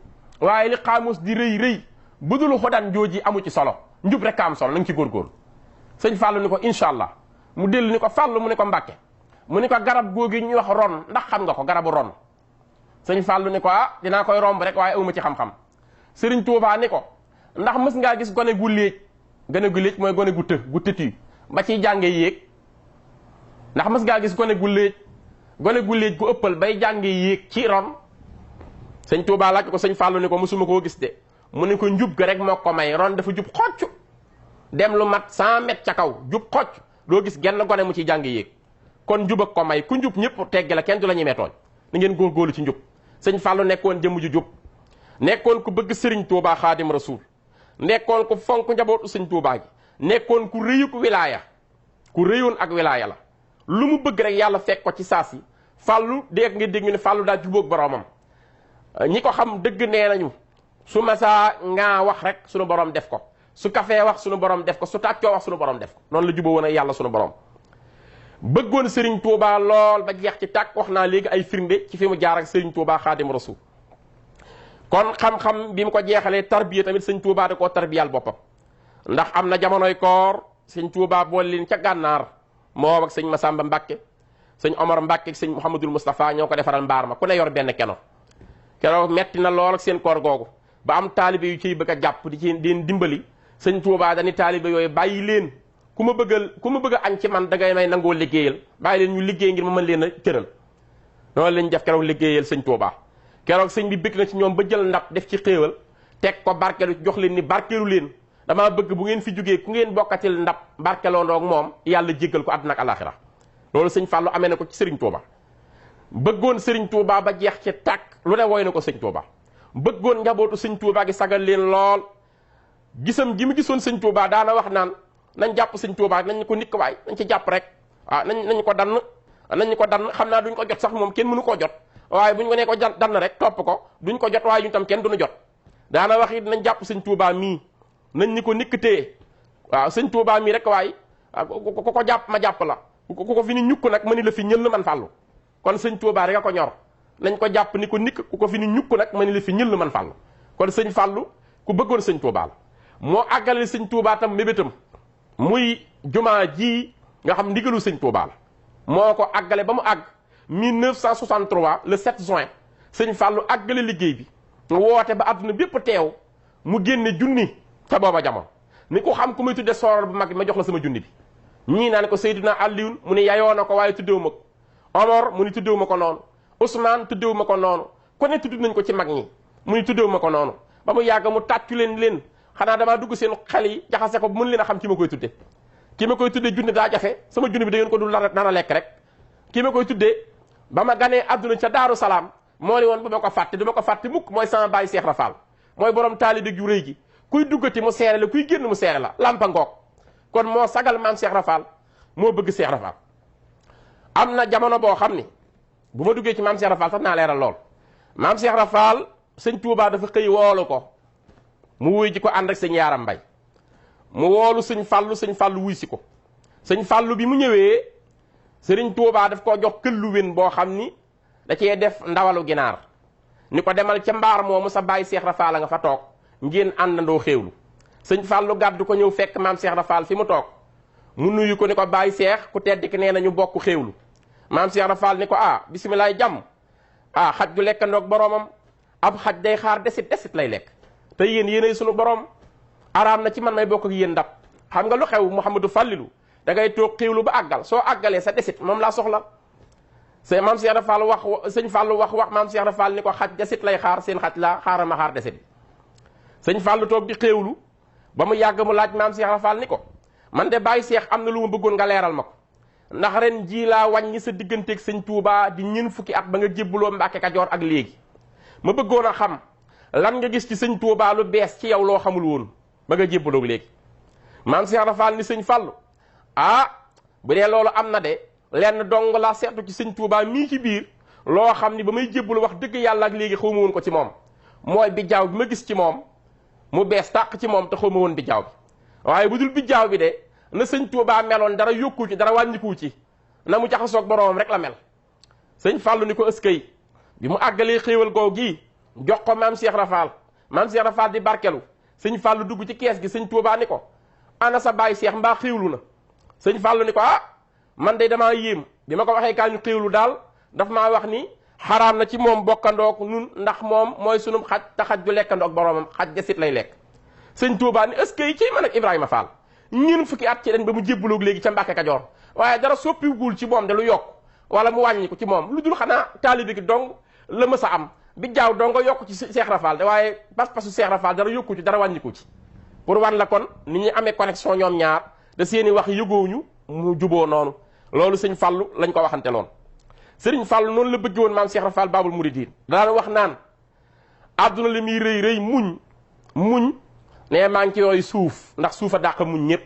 waaye li xaamus di rëy rëy budul hudan jooji amu ci solo njub rek am solo na nga ci góorgóorlu sëñ Fallou ni ko incha allah mu dellu ni ko Fallou mu ni ko Mbàkke mu ni ko garab googu ñuy wax ron ndax xam nga ko garabu ron sëñ Fallou ni ko ah dinaa koy romb rek waaye awma ci xam-xam sëriñ Tuubaa ni ko ndax mës ngaa gis gone gu léej mooy gone gu gu tëtu ba ciy jànge yéeg ndax mës ngaa gis gone gu léej gu ëppal bay jànge yéeg ci ron sëñ Tuubaa laaj ko sëñ Fallou ni ko mësuma koo gis de mu ni ko njub ga rek moo ko may ron dafa jub xocc dem lu mat 100 mètres ca kaw jub xocc doo gis genn gone mu ciy jànge yéeg kon njub ak ko may ku njub ñëpp tegge la kenn du la ñemee tooñ ni ngeen góorgóorlu ci njub sëñ Fallou nekkoon jëmm ju jub nekkoon ku bëgg sëriñ Tuubaa Xaadim Rasuul nekkoon ku fonk njabootu sëñ Tuubaa gi nekkoon ku rëyuk wilaaya ku rëyoon ak wilaaya la lu mu bëgg rek yàlla fekk ko ci saasi Fallou dégg nga dégg ne Fallou daa jubóog boroomam ñi ko xam dëgg nee nañu su masaa ngaa wax rek sunu borom def ko su kafee wax sunu borom def ko su tàccoo wax sunu borom def ko noonu la jubóo woon ak yàlla sunu borom bëggoon sëriñ Tuubaa lool ba jeex ci tàkk wax naa léegi ay firnde ci fi mu jaar ak sëriñ Tuubaa Xaadim Rasuul kon xam-xam bi mu ko jeexalee tarbiya tamit sëñ Tuubaa da koo tarbiyal boppam ndax am na jamonoy koor sëñ Tuubaa boole leen ca gànnaar moom ak sëñ Masamba Mbàkke sëñ Omar Mbàkke ak sëñ Mouhamadul Moustapha ñoo ko defaral mbaar ma ku ne yor benn keno keroog metti na lool ak seen koor googu ba am taalibe yu ciy bëgg a jàpp di ci leen dimbali sëñ Tuubaa dañi taalibe yooyu bàyyi leen ku ma bëgg a añ ci man da ngay may nangoo liggéeyal bàyyi leen ñu liggéey ngir ma mën leen a cëral noonu lañ def keroog liggéeyal sëñ Tuubaa keroog sëñ bi bëgg na ci ñoom ba jël ndab def ci xéewal teg ko barkeelu jox leen ni barkeelu leen damaa bëgg bu ngeen fi jógee ku ngeen bokkatil ndab barkeeloondoo ak moom yàlla jéggal ko àdduna ak alaxira loolu sëñ Fallou amee na ko ci sëriñ Tuubaa bëggoon sëriñ Tuubaa ba jeex ci tàkk lu ne woy na ko sëñ Tuubaa bëggoon njabootu sëñ Tuubaa gi sagal leen lool gisam ji mu gisoon sëñ Tuubaa daana wax naan nañ jàpp sëñ Tuubaa nañ ko nikk waay nañ ci jàpp rek waaw nañ ko dann xam naa duñ ko jot sax moom kenn mënu koo jot waaye buñ ko nee ko dann rek topp ko duñ ko jot waaye ñu tam kenn duñu jot daana wax it nañ jàpp sëñ Tuubaa mii nañ ni ko nikk téye waaw sëñ Tuubaa mii rek waaye ku ko jàpp ma jàpp la ku ko fi ni ñukk nag ma ni la fi ñël man Fallou kon sëñ Tuubaa rek a ko ñor nañ ko jàpp ni ko nikk ku ko fi ni ñukk nag ma ni la fi ñël man Fallou kon sëñ Fallou ku bëggoon sëñ Tuubaa la moo àggale sëñ Tuubaa tam mébétam muy jumaa ji nga xam ndigalu sëñ Tuubaa la moo ko àggale ba mu àgg 1963 le 7 juin sëñ Fallou àggale liggéey bi woote ba àdduna bépp teew mu génne junni ca booba jamono ni ko xam ku may tudde sooror bu mag bi ma jox la sama junni bi ñii naa ne ko Seydina Aliyun mu ni yayoo na ko waaye tuddewu ma ko Omar mu ni tuddewu ma ko noonu Ousmane tuddewu ma ko noonu ku ne tudd nañ ko ci mag ñi mu ni tuddewu ma ko noonu ba mu yàgg mu tàccu leen xanaa damaa dugg seen xel yi jaxase ko mën leen a xam ki ma koy tudde ki ma koy tuddee junni daa jafe sama junni bi da ngeen ko dul dana lekk rek ki ma koy tuddee ba ma ganee àdduna ca Daaru Salaam moo ni woon bu ma ko fàtte du ma ko fàtte mukk mooy sama baay Seex Rafal mooy borom taalibe ju rëy gi kuy duggati mu seere la kuy génn mu seere la lampa ngoog kon moo sagal maam Seex Rafal moo bëgg Seex Rafal am na jamono boo xam ni bu ma duggee ci maam Seex Rafal sax naa leeral lool maam Seex Rafal sëñ Tuubaa dafa xëy woolu ko mu wuy ji ko ànd ak sëñ Yaaram Mbay mu woolu sëñ Fallou wuy si ko sëñ Fallou bi mu ñëwee sëriñ Tuubaa daf koo jox këllu wen boo xam ni da cee def ndawalu ginaar ni ko demal ca mbaar moomu sa baay Seex Rafal nga fa toog ngeen àndandoo xéewlu sëñ Fallou gàddu ko ñëw fekk maam Seex Rafal fi mu toog mu nuyu ko ni ko baay Seex ku tedd ki nee na ñu bokk xéewlu maam Seex Rafal ni ko bisimilaay jàmm xaj du lekkandoog boroomam ab xaj day xaar desit lay lekk te yéenay sunu borom araam na ci man may bokk ak yéen ndab xam nga lu xew Mouhamadou Fallilu da ngay toog xéewlu ba àggal soo àggalee sa desit moom laa soxla maam Seex Rafal sëñ Fallou wax maam Seex Rafal ni ko xaj desit lay xaar seen xaj la xaaral ma xaar desit sëñ Fallou toog di xéewlu ba mu yàgg mu laaj maam Seex Rafal ni ko man de bàyyi seex am na lu ma bëggoon nga leeral ma ko ndax ren jii laa wàññi sa digganteeg sëñ Tuubaa di ñeen fukki at ba nga jébbuloo Mbàkke Kajoor ak léegi ma bëggoon a xam lan nga gis ci sëñ Tuubaa lu bees ci yow loo xamul woon ba nga jébbuloo léegi maam Seex Rafal ni sëñ Fallou bu dee loolu am na de lenn dong laa seetu ci sëñ Tuubaa mii ci biir loo xam ni ba may jébbulu wax dëgg yàlla ak léegi xawma woon ko ci moom mooy bijjaaw bi ma gis ci moom mu bees tàq ci moom te xaw ma woon bijjaaw bi waaye bu dul bijjaaw bi de na sëñ Tuubaa meloon dara yokku ci dara wàññiku ci na mu jaxasoog boroomam rek la mel. sëñ Fàllu ni ko ëskay bi mu àggalee xéewal googu gii jox ko maam Cheikh Rafal maam Cheikh Rafal di barkelu sëñ Fàllu dugg ci kees gi sëñ Tuubaa ni ko ana sa baay Cheikh mbaa xéewlu na. sëñ Fàllu ni ko man de damaa yéem bi ma ko waxee kaa ñu xéewlu daal daf maa wax ni xaraam na ci moom bokkandook nun ndax moom mooy sunum xaj te xaj du lekkandook boroomam xaj desit lay lekk. sëñ Tuubaa ni est-ce que ci man ak Ibrahima Fall ñun fukki at ci dañ ba mu jébbaloog léegi ca Mbàkke Kajoor waaye dara soppiwugul ci moom de lu yokk wala mu wàññi ko ci moom lu dul xanaa taalibe gi dong la mës a am bi jaaw dong yokk ci Cheikh Rafal de waaye pas-pasu Cheikh Rafal dara yokku ci dara wàññiku ci pour wan la kon ni ñuy amee connexion ñoom ñaar da seeni wax yëgoowuñu mu juboo noonu loolu sëñ Fàllu lañ ko waxante loon sëriñ Fàllu noonu la bëgg woon maam Cheikh Rafal Baabul Muridiin daan wax naan àdduna li muy rëy rëy muñ ne maa ngi ci yooyu suuf ndax suuf a dàq muñ ñëpp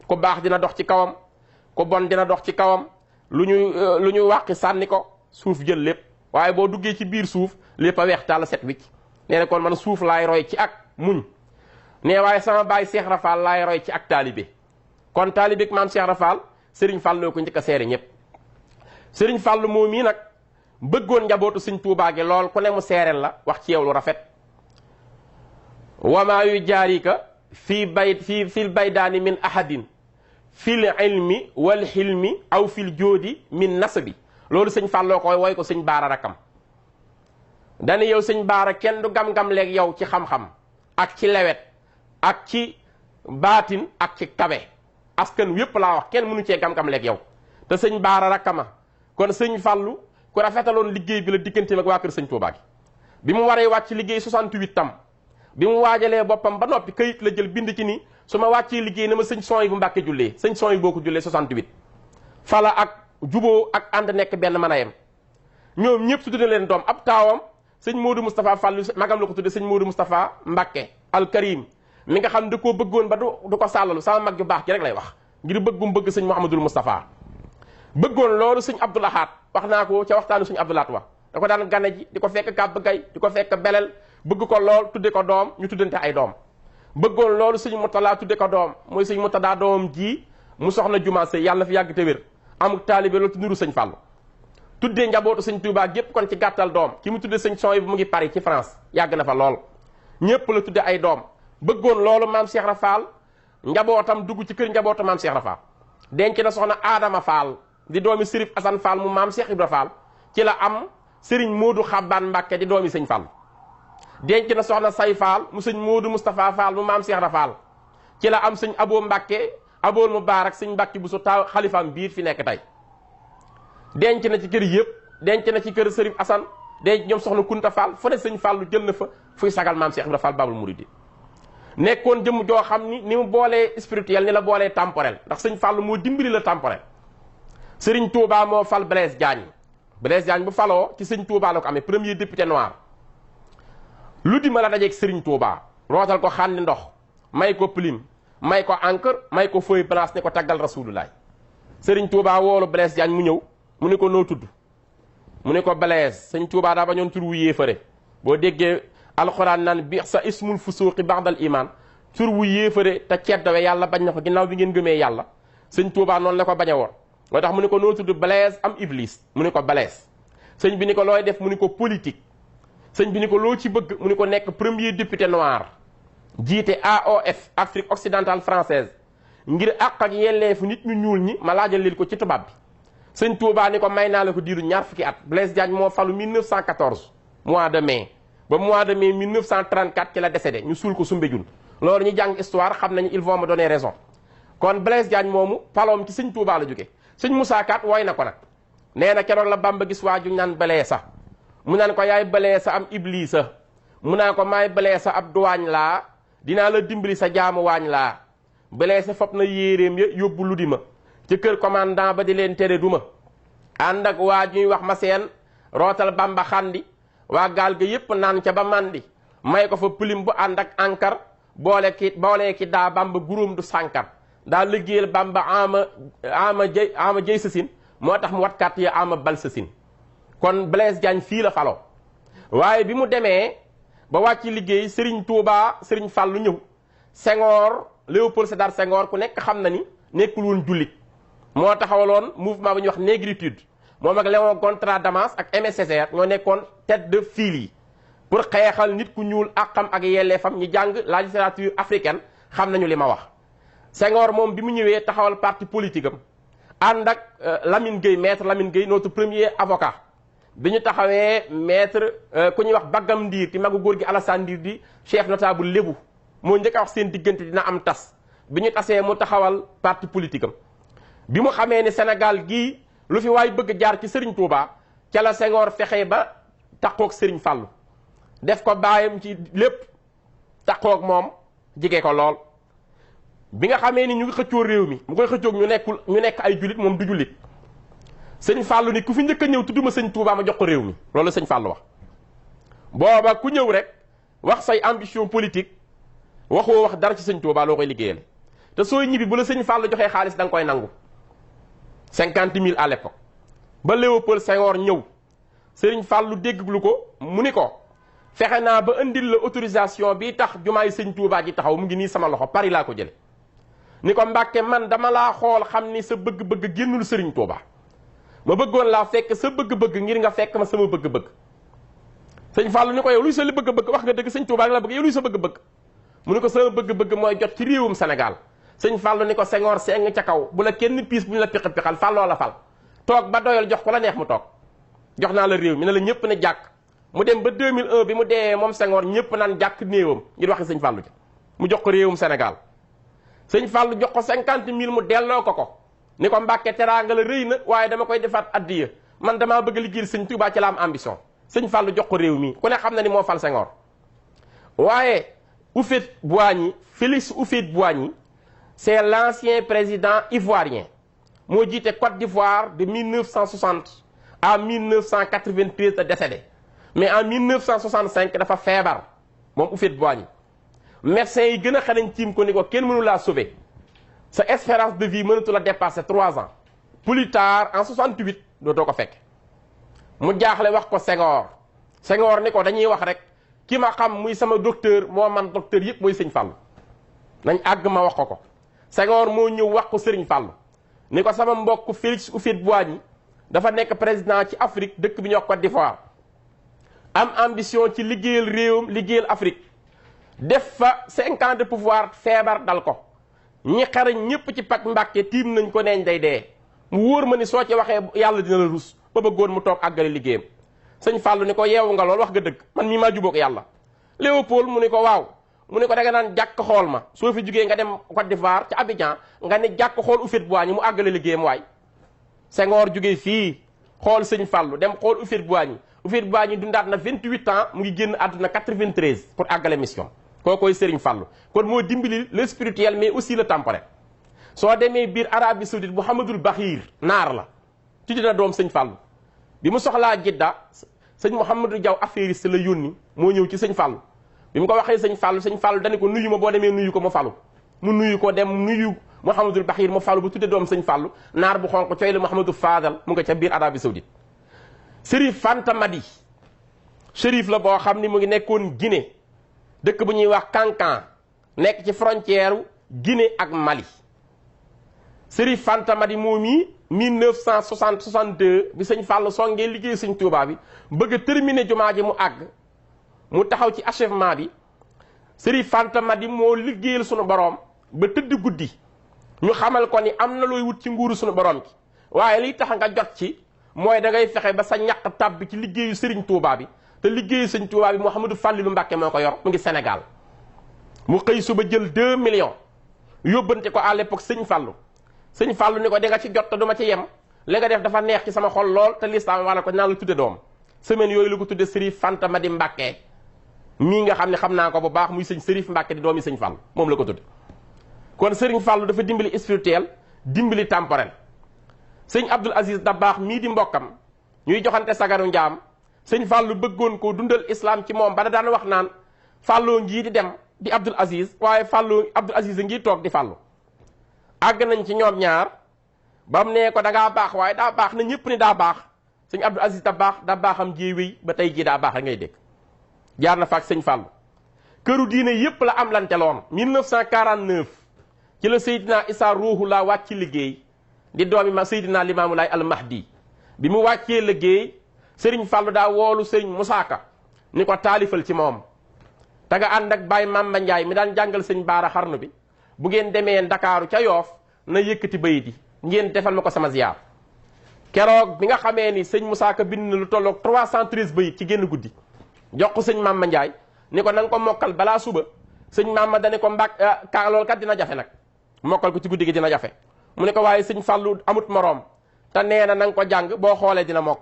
ku baax dina dox ci kawam ku bon dina dox ci kawam lu ñu wàqi sànni ko suuf jël lépp waaye boo duggee ci biir suuf lépp a weex tàll set wicc nee na kon man suuf laay roy ci ak muñ ne waaye sama baay Cheikh Rafal laay roy ci ak taalibe kon taalibe ak maam Cheikh Rafal sëriñ Fall loo ko njëkk a seere ñëpp sëriñ Fall moom mii nag bëggoon njabootu sëñ Tuubaa gi lool ku ne mu seereel la wax ci yow lu rafet wamaa yu jaarika fil baydaani min ahadin fil ilmi wal xilmi aw fil jóodi min nasabi loolu sëñ Falloo koy woy ko sëñ Baara rakam dani yow sëñ Baara kenn du gam-gam leeg yow ci xam-xam ak ci lewet ak ci baatin ak ci tabe askan wépp laa wax kenn mënu cee gam-gam leeg yow te sëñ Baara rakama kon sëñ Fallu ku rafetaloon liggéey bi la digganteem ak waa kër sëñ Tuubaa gi bi mu waree wàcc liggéey 68 tam bi mu waajalee boppam ba noppi kayit la jël bind ci ni su ma wàccee liggéey na ma sëñ son yi bu Mbàkke jullee sëñ son yi boo ko jullee 68 fala ak juboo ak ànd nekk benn mën a yem ñoom ñëpp su tudde leen doom ab taawam sëñ Modou Moustapha Fallu magam la ko tudde sëñ Modou Moustapha Mbàkke al Karim mi nga xam da koo bëggoon ba du ko sàllalu sama mag ju baax ji rek lay wax ngir bëggum bëgg sëñ Mouhamadul Moustapha bëggoon loolu sëñ Abdou Lahad wax naa ko ca waxtaanu sëñ Abdou Lahad wax da ko daan gane ji di ko fekk kàbb gay di ko fekk belel bëgg ko lool tudde ko doom ñu tuddante ay doom bëggoon loolu sëñ Murtala tudde ko doom mooy sëñ Murtada doomam ji mu soxna juma sëy yàlla na fi yàgg te wér amuk taalibe loolu tu nuru sëñ Fallu tuddee njabootu sëñ Touba gépp kon ci gàttal doom ki mu tudde sëñ Son bu mu ngi Paris ci France yàgg na fa lool ñépp la tudde ay doom bëggoon loolu maam Cheikh Rafal njabootam dugg ci kër njabootu maam Cheikh Rafal denc na soxna Adama Fall di doomi Sërif Asan Fall mu maam Cheikh Ibra Fall ci la am Sëriñ Moodu Xabbaan Mbàkke di doomi sëñ Fall denc na soxna Say Fall mu sëñ Moodu Moustapha Fall mu maam Cheikh Rafal ci la am sëñ Abo Mbàkke Abool Mubaarak sëñ Mbàkke bu su taw xalifaam biir fi nekk tey denc na ci kër yëpp denc na ci kër Sërif Asan denc ñoom soxna Kunta Fall fu ne sëñ Fallu jël na fa fuy sagal maam Cheikh Ibra Fall Babul Muridi nekkoon jëm joo xam ni mu boolee spirituel ni la boolee temporel ndax sëñ Fallu moo dimbali la temporel Sëriñ Touba moo fal Blaise Diagne bu faloo ci sëñ Touba la ko amee premier député noir lu di ma la dajeeg Sëriñ Touba rootal ko xàndi ndox may ko plume may ko encre may ko feuille blanche ne ko taggal Rasulullah Sëriñ Touba woolu Blaise Diagne mu ñëw mu ne ko noo tudd mu ne ko Blaise sëñ Touba daa bañoon tur wu yéefare boo déggee alxuraan naan bi sa ismul fusuuqi ba'dal iman tur wu yéefare te ceddawe yàlla bañ na ko ginnaaw bi ngeen gëmee yàlla sëñ Touba noonu la ko bañe woon moo tax mu ne ko noo tudd Blaise am Iblis mu ne ko Blaise sëñ bi ni ko looy def mu ne ko politique sëñ bi ni ko loo ci bëgg mu ne ko nekk premier député noir jiite AOF Afrique occidentale française ngir àq ak yelleefu nit ñu ñuul ñi ma laajal leen ko ci tubaab bi sëñ Touba ni ko may naa la ko diiru ñaar fukki at Blaise Diagne moo falu 1914 mois de mai ba mois de mai 1934 ci la décédé ñu suul ko Soumbédioune loolu ñu jàng histoire xam nañu ils vont me donner raison kon Blaise Diagne moomu paloom ci sëñ Touba la jóge sëñ Moussa Kat wooy na ko nag nee na keroog la Bamba gis waaju naan Blaise mu naan ko yaay Blaise am Iblisa mu naan ko maay Blaise ab duwaañ laa dinaa la dimbali sa jaamu waañ laa Blaise fop na yéeréem ya yóbbu lu di ma ci kër commandant ba di leen tere duma ànd ak waa ñuy wax ma seen rootal Bamba xandi waa gaal ga yépp naan ca ba mandi may ko fa plume bu ànd ak encre boole ki daa Bamba guróom du sànkar daa liggéeyal Bamba ama jëy sasin moo tax mu watkat ya ama bal sasin kon Blaise Diagne fii la faloo waaye bi mu demee ba wàcc liggéey Serigne Touba Serigne Fallou ñëw Senghor Léopold Sédar Senghor ku nekk xam na ni nekkul woon jullit moo taxawaloon mouvement bu ñuy wax négritude moom ak Léon Gontran Damas ak Aimé Césaire ñoo nekkoon tête de file yi pour xeexal nit ku ñuul àqam ak yelleefam ñi jàng la littérature africaine xam nañu li ma wax. Senghor moom bi mu ñëwee taxawal parti politique am ànd ak Lamine Gueye maître Lamine Gueye notre premier avocat bi ñu taxawee maître ku ñuy wax Bagam Ndiir ti magu góor gi Alassane Ndiir di chef notable lébu moo njëkk a wax seen diggante dina am tas bi ñu tasee mu taxawal parti politique am bi mu xamee ne Sénégal gii lu fi waay bëgg jaar ci Serigne Touba ca la Senghor fexe ba taqoog Serigne Fallou def ko baayam ci lépp taqoog moom jige ko lool. bi nga xamee ni ñu ngi xëccoo réew mi mu koy xëccoog ñu nekk ay jullit moom du jullit sëñ Fallou ni ku fi njëkk a ñëw tudduma sëñ Touba ma jox ko réew mi loolu sëñ Fallou wax. booba ku ñëw rek wax say ambition politique waxoo wax dara ci sëñ Touba loo koy liggéeyal te sooy ñibbi bu la sëñ Fallou joxee xaalis da nga koy nangu 50 000 à l'époque ba Léopold Senghor ñëw sëriñ Fallou dégglu ko mu ni ko fexe naa ba indil la autorisation bi tax jumaay sëñ Touba ji taxaw mu ngi nii sama loxo Paris laa ko jële ni ko Mbàkke man dama laa xool xam ni sa bëgg-bëgg génnul sëriñ Touba ma bëggoon laa fekk sa bëgg-bëgg ngir nga fekk ma sama bëgg-bëgg sëñ Fallou ni ko yow luy sa li bëgg-bëgg wax nga dëgg sëñ Touba rek la bëgg yow luy sa bëgg-bëgg mu ni ko sama bëgg-bëgg mooy jot ci réewum Sénégal sëñ Fallou ni ko Senghor seng ca kaw bu la kenn piis bu ñu la piqi-piqal Falloo la fal toog ba doyal jox ko la neex mu toog jox naa la réew mi ne la ñëpp ne jàkk mu dem ba 2001 bi mu dee moom Senghor ñëpp naan jàkk néewam ngir waxi sëñ Fallou ja mu jox ko réewum Sénégal sëñ Fallou jox ko 50 000 mu delloo ko ni ko Mbàkke teraanga la rëy na waaye dama koy defaat addiya man damaa bëgg liggéeyal sëñ Touba ci la am ambition sëñ Fallou jox ko réew mi ku ne xam na ni moo fal Senghor waaye Houphouët-Boigny Félix Houphouët-Boigny c'est l'ancien président ivoirien moo jiite Côte d'Ivoire de 1960 à 1993 la décédé mais en 1965 dafa feebar moom Houphouët-Boigny médecin yi gën a xarañ tiim ko ni ko kenn mënu laa sauver sa espérance de vie mënatu la dépasser 3 ans plus tard en 68 dootoo ko fekk mu jaaxle wax ko Senghor ni ko dañuy wax rek ki ma xam muy sama docteur moo man docteur yëpp mooy sëñ Fallou nañ àgg ma wax ko Senghor moo ñëw wax ko Serigne Fallou ni ko sama mbokk Félix Houphouët-Boigny dafa nekk président ci Afrique dëkk bi ñuy wax Côte d'Ivoire am ambition ci liggéeyal réewam liggéeyal Afrique def fa 5 ans de pouvoir feebar dal ko ñi xarañ ñëpp ci pak Mbàkke tiim nañ ko neeñ day dee mu wóor ma ni soo ci waxee yàlla dina la rus ba bëggoon mu toog àggale liggéeyam sëñ Fallou ni ko yeewu nga lool wax nga dëgg man mii maa jubóog yàlla Léopold mu ni ko waaw mu ni ko da nga naan jàkk xool ma soo fi jugee nga dem Côte d'Ivoire ci Abidjan nga ne jàkk xool Houphouët-Boigny mu àggale liggéeyam waay Senghor jugee fii xool sëñ Fallou dem xool Houphouët-Boigny dundaat na 28 ans mu ngi génn àdduna 93 pour àggale mission kookoy Serigne Fallou kon moo dimbali le spirituel mais aussi le temporel soo demee biir Arabie Saoudite Mouhamadul Bakhir naar la tuddi na doom sëñ Fallou bi mu soxlaa Jidda sëñ Mouhamadou Diaw affairiste la yónni moo ñëw ci sëñ Fallou bi mu ko waxee sëñ Fallou dani ko nuyu ma boo demee nuyu ko mu falu mu nuyu ko dem nuyu Mouhamadul Bakhir mu falu bu tudde doom sëñ Fallou naar bu xonq coy la Mouhamadou Fadal mu nga ca biir Arabie Saoudite Chérif Fanta Madi chérif la boo xam ni mu ngi nekkoon Guinée dëkk bu ñuy wax Kankan nekk ci frontière Guinée ak Mali Chérif Fanta Madi moom yi 1962 bi sëñ Fallou songee liggéey sëñ Touba bi bëgg a terminer jumaa ji mu àgg mu taxaw ci achèvement bi Chérif Fanta Madi moo liggéeyal sunu boroom ba tëdd guddi ñu xamal ko ni am na looy wut ci nguuru sunu boroom ki waaye liy tax nga jot ci mooy da ngay fexe ba sa ñaq tàbbi ci liggéeyu Serigne Touba bi te liggéeyu sëñ Touba bi Mouhamadou Fallilou Mbacké moo ko yor mu ngi Sénégal mu xëy suba jël 2 millions yóbbante ko à l'époque sëñ Fallou ni ko di nga ci jot te du ma ci yem li nga def dafa neex ci sama xol lool te lislaam wax na ko naa la tudde doom semaine yooyu la ko tudde Chérif Fanta Madi Mbacké mii nga xam ne xam naa ko bu baax muy sëñ Chérif Mbacké di doomi sëñ Fallou moom la ko tudde kon Serigne Fallou dafa dimbali spirituel dimbali temporel sëñ Abdoul Aziz Dabakh mii di mbokkam ñuy joxante sagaru njaam sëñ Fallou bëggoon ko dundal islam ci moom ba da daan wax naan Fallou ngii di dem di Abdoul Aziz waaye Abdoul Aziz a ngi toog di Fallou àgg nañ ci ñoom ñaar ba mu nee ko da ngaa baax waaye daa baax na ñëpp ni daa baax sëñ Abdoul Aziz Dabakh daa baaxam jee wéy ba tey jii daa baax a ngay dégg jaar na fa ak sëñ Fallou këru diine yépp la am lanteloon 1949 ci la Seydina Issa Ruuhullah wàcc liggéey di doomi ma Seydina Limaamu Laay al Mahdi bi mu wàccee liggéey sëriñ Fallou daa woolu sëriñ Moussa Ka ni ko taalifal ci moom te nga ànd ak Baye Mamba Ndiaye mi daan jàngal sëñ Baara xarnu bi bu ngeen demee Ndakaaru ca Yoof na yëkkati bayit yi ngeen defal ma ko sama ziyaar keroog bi nga xamee ni sëñ Moussa Ka bind na lu tolloog 313 bayit ci génn guddi jox ko sëñ Mamba Ndiaye ni ko na nga ko mokkal balaa suba sëñ Mamba dane ko ka loolu kat dina jafe nag mokkal ko ci guddi gi dina jafe mu ne ko waaye sëñ Fallou amut moroom te nee na nga ko jàng boo xoolee dina mokk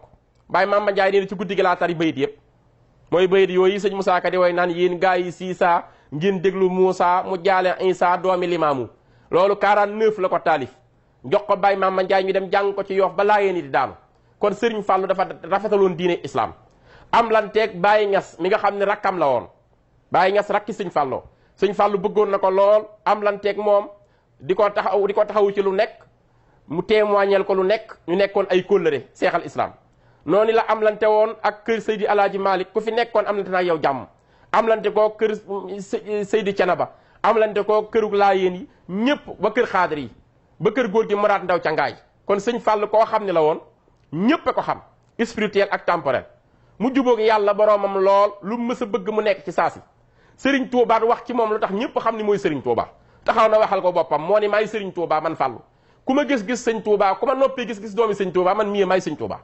Baye Mamba Ndiaye nee na ci guddi gi laa tari bayit yëpp mooy bayit yooyu sëñ Moussa Ka di woy naan yéen gaa yi Siisa ngeen déglu Moussa mu jaale Isa doomi Limaamu loolu 49 la ko taalif jox ko Baye Mamba Ndiaye ñu dem jàng ko ci Yoof ba laayeen yi di daanu kon Serigne Fallou dafa rafetaloon diine islam am lanteeg Baye Ñas mi nga xam ne rakkam la woon Baye Ñas rakki sëñ Fallou sëñ Fallou bëggoon na ko lool am lanteeg moom di ko taxawu ci lu nekk mu témoignel ko lu nekk ñu nekkoon ay kóllëre seexal islam noonu la am lante woon ak kër Seydi Alaaji Malick ku fi nekkoon am lante naa yow jàmm am lante koo kër Seydi Canaba am lante koo kërug laayeen yi ñëpp ba kër xaadir yi ba kër góor gi Maraat Ndaw ca Ngaay kon sëñ Fallou koo xam ne la woon ñëpp a ko xam spirituel ak temporel mu jubóog yàlla boroomam lool lu mës a bëgg mu nekk ci saasi Serigne Touba wax ci moom lu tax ñëpp xam ni mooy Serigne Touba taxaw na waxal ko boppam moo ni maay Serigne Touba man Fallou ku ma gis-gis sëñ Touba ku ma noppee gis-gis doomi sëñ Touba man mii maay sëñ Touba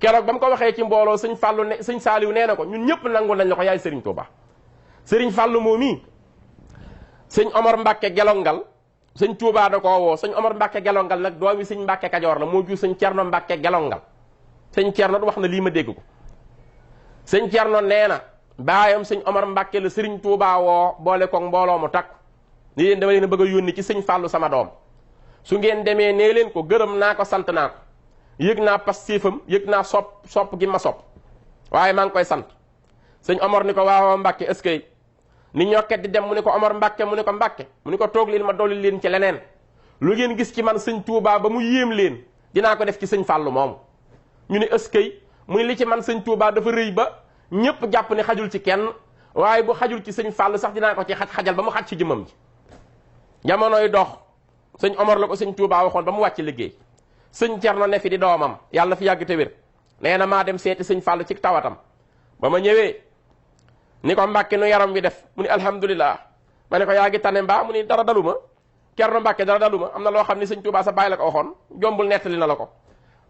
keroog ba mu ko waxee ci mbooloo sëñ Fallou ne sëñ Saaliw nee na ko ñun ñëpp nangu nañ la ko yaay Serigne Touba Serigne Fallou moo mii sëñ Omar Mbacke gelongal sëñ Touba da koo woo sëñ Omar Mbacke gelongal nag doomi sëñ Mbacke Kajoor la moo jur sëñ Cerno Mbacke gelongal sëñ Cerno wax na lii ma dégg ko sëñ Cerno nee na baayam sëñ Omar Mbacke la Serigne Touba woo boole koog mbooloo mu takk ni leen dama leen a bëgg a yónni ci sëñ Fallou sama doom su ngeen demee nee leen ko gërëm naa ko sant naa ko yëg naa pastéefam yëg naa sopp gi ma sopp waaye maa ngi koy sant sëñ Omar ni ko waaw Mbacke est-ce que ni ñokket di dem mu ni ko Omar Mbacke mu ni ko Mbacke mu ni ko toog leen ma dolli leen ci leneen lu ngeen gis ci man sëñ Touba ba mu yéem leen dinaa ko def ci sëñ Fallou moomu ñu ni est-ce que mu ni li ci man sëñ Touba dafa rëy ba ñëpp jàpp ni xajul ci kenn waaye bu xajul ci sëñ Fallou sax dinaa ko ci xajal ba mu xaj ci jëmmam ji jamonoy dox sëñ Omar la ko sëñ Touba waxoon ba mu wàcc liggéey sëñ Cerno ne fi di doomam yàlla fi yàgg te wér nee na maa dem seeti sëñ Fallou ci tawatam ba ma ñëwee ni ko Mbàkke nu yaram wi def mu ni alhamdulilah ma ne ko yaa ngi tane mbaa mu ni dara dalu ma Cerno Mbàkke dara dalu ma am na loo xam ni sëñ Touba sa bàyyi la ko waxoon jombul nettali na la ko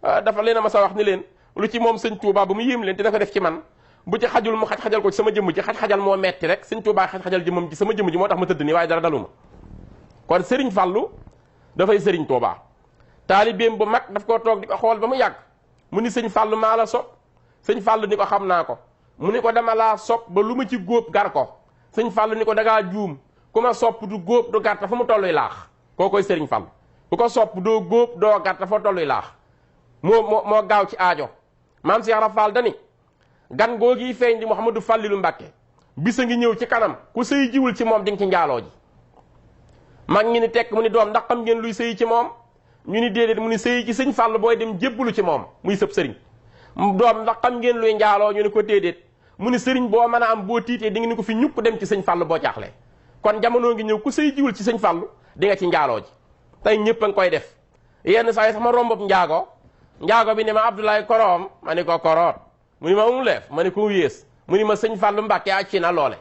dafa leen a ma sa wax ni leen lu ci moom sëñ Touba ba mu yéem leen dina ko def ci man bu ci xajul mu xaj-xajal ko ci sama jëmm ji xaj-xajal moo metti rek sëñ Touba xaj-xajal jëmmam ji sama jëmm ji moo tax ma tëdd nii waaye dara dalu ma kon Serigne Fallou dafay Serigne Touba taalibeem bu mag daf koo toog di ko xool ba mu yàgg mu ni sëñ Fallou maa la sopp sëñ Fallou ni ko xam naa ko mu ni ko dama laa sopp ba lu ma ci góob gar ko sëñ Fallou ni ko dangaa juum ku ma sopp du góob du gàtt fa mu tolluy laax koo koy Serigne Fallou ku ko sopp doo góob doo gàtt fa tolluy laax moo gaaw ci aajo maam Cheikh Rafal dani gan googi feeñ di Mouhamadou Fallilou Mbacke bisa ngi ñëw ci kanam ku sëy jiwul ci moom di nga ci njaaloo ji mag ñi ni tekk mu ni doom ndax xam ngeen luy sëy ci moom ñu ni déedéet mu ni sëy ci sëñ Fallou booy dem jébbalu ci moom muy sëb sëriñ doom ndax xam ngeen luy njaaloo ñu ni ko déedéet mu ni sëriñ boo mën a am boo tiitee di nga ni ko fi ñukk dem ci sëñ Fallou boo jaaxlee kon jamono ngi ñëw ku sëy jiwul ci sëñ Fallou di nga ci njaaloo ji tey ñëpp a ngi koy def yenn saa yi sax ma rombab njaago bi ne ma Abdoulaye koroom ma ni ko koroot mu ni ma leef ma ni ko yées mu ni ma sëñ Fallou Mbacke acci na loole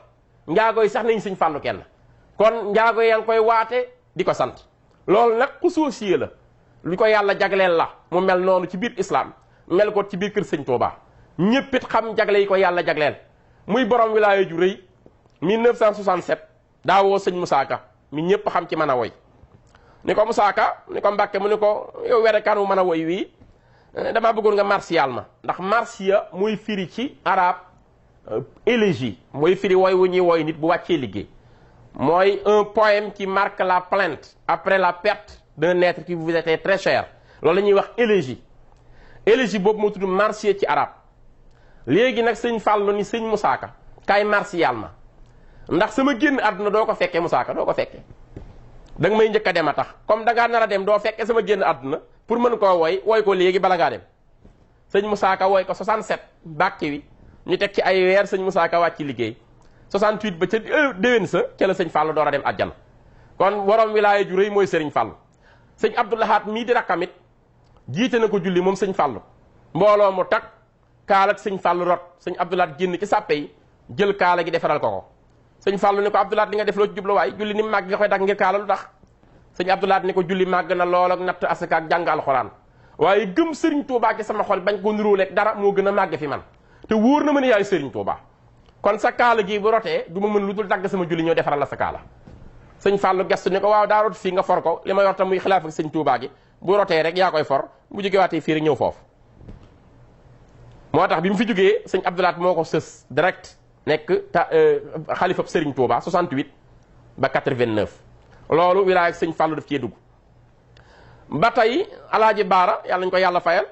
njaago yi sax nañ sëñ Fallou kenn kon njaago yaa ngi koy waate di ko sant loolu nag xusuusiye la lu ko yàlla jagleel la mu mel noonu ci biir islam mel ko ci biir kër sëñ Touba ñëpp it xam jagle yi ko yàlla jagleel muy borom wilaaya ju rëy 1967 daa woo sëñ Moussa Ka mi ñëpp xam ci mën a woy ni ko Moussa Ka ni ko Mbacke mu ni ko yow werekaan wu mën a woy wii damaa bëggoon nga martial ma ndax marsia mooy firi ci arab élégie mooy firi woy wu ñuy woy nit bu wàccee liggéey mooy un poème qui marque la plainte après la perte d'un être qui vous était très cher loolu la ñuy wax élégie boobu moo tudd marsiya ci arab léegi nag sëñ Fallou ni sëñ Moussa Ka kaay martial ma ndax sama génn àdduna doo ko fekkee Moussa Ka doo ko fekkee da nga may njëkk a dem a tax comme da ngaa nar a dem doo fekkee sama génn àdduna pour mën koo woy ko léegi bala ngaa dem sëñ Moussa Ka woy ko 67 bàkki wi ñu teg ci ay weer sëñ Moussa Ka wàcc ci liggéey 68 ba ca déwén sa ca la sëñ Fallou door a dem àjjana kon borom wilaaya ju rëy mooy sëriñ Fallou sëñ Abdou Lahad mii di rakkamit jiite na ko julli moom sëñ Fallou mbooloo mu tak kaala ak sëñ Fallou rot sëñ Abdou Lahad génn ci sàppe yi jël kaala gi defaral ko sëñ Fallou ni ko Abdou Lahad li nga def loo ci jubluwaay julli ni màgg nga koy dak ngir kaala lu tax sëñ Abdou Lahad ni ko julli màgg na lool ak natt asaka ak jàng alxuraan waaye gëm sëriñ Touba ci sama xol bañ ko niróoleeg dara moo gën a màgg fi man te wóor na ma ne yaay sëriñ Touba kon sa kaala gi bu rotee du ma mën lu dul dagg sama julli ñoo defaral la sa kaala sëñ Fallou gestu ni ko waaw daa rot fii nga for ko li ma yor tam muy xilaaf ak sëñ Touba gi bu rotee rek yaa koy for bu jógewaatee fii rek ñëw foofu moo tax bi mu fi jógee sëñ Abdou Lahad moo ko sës direct nekk xalifab sëriñ Touba 68 ba 89 loolu wilaaya ak sëñ Fallou daf cee dugg ba tey alaaji Baara yàlla nañu ko yàlla fayal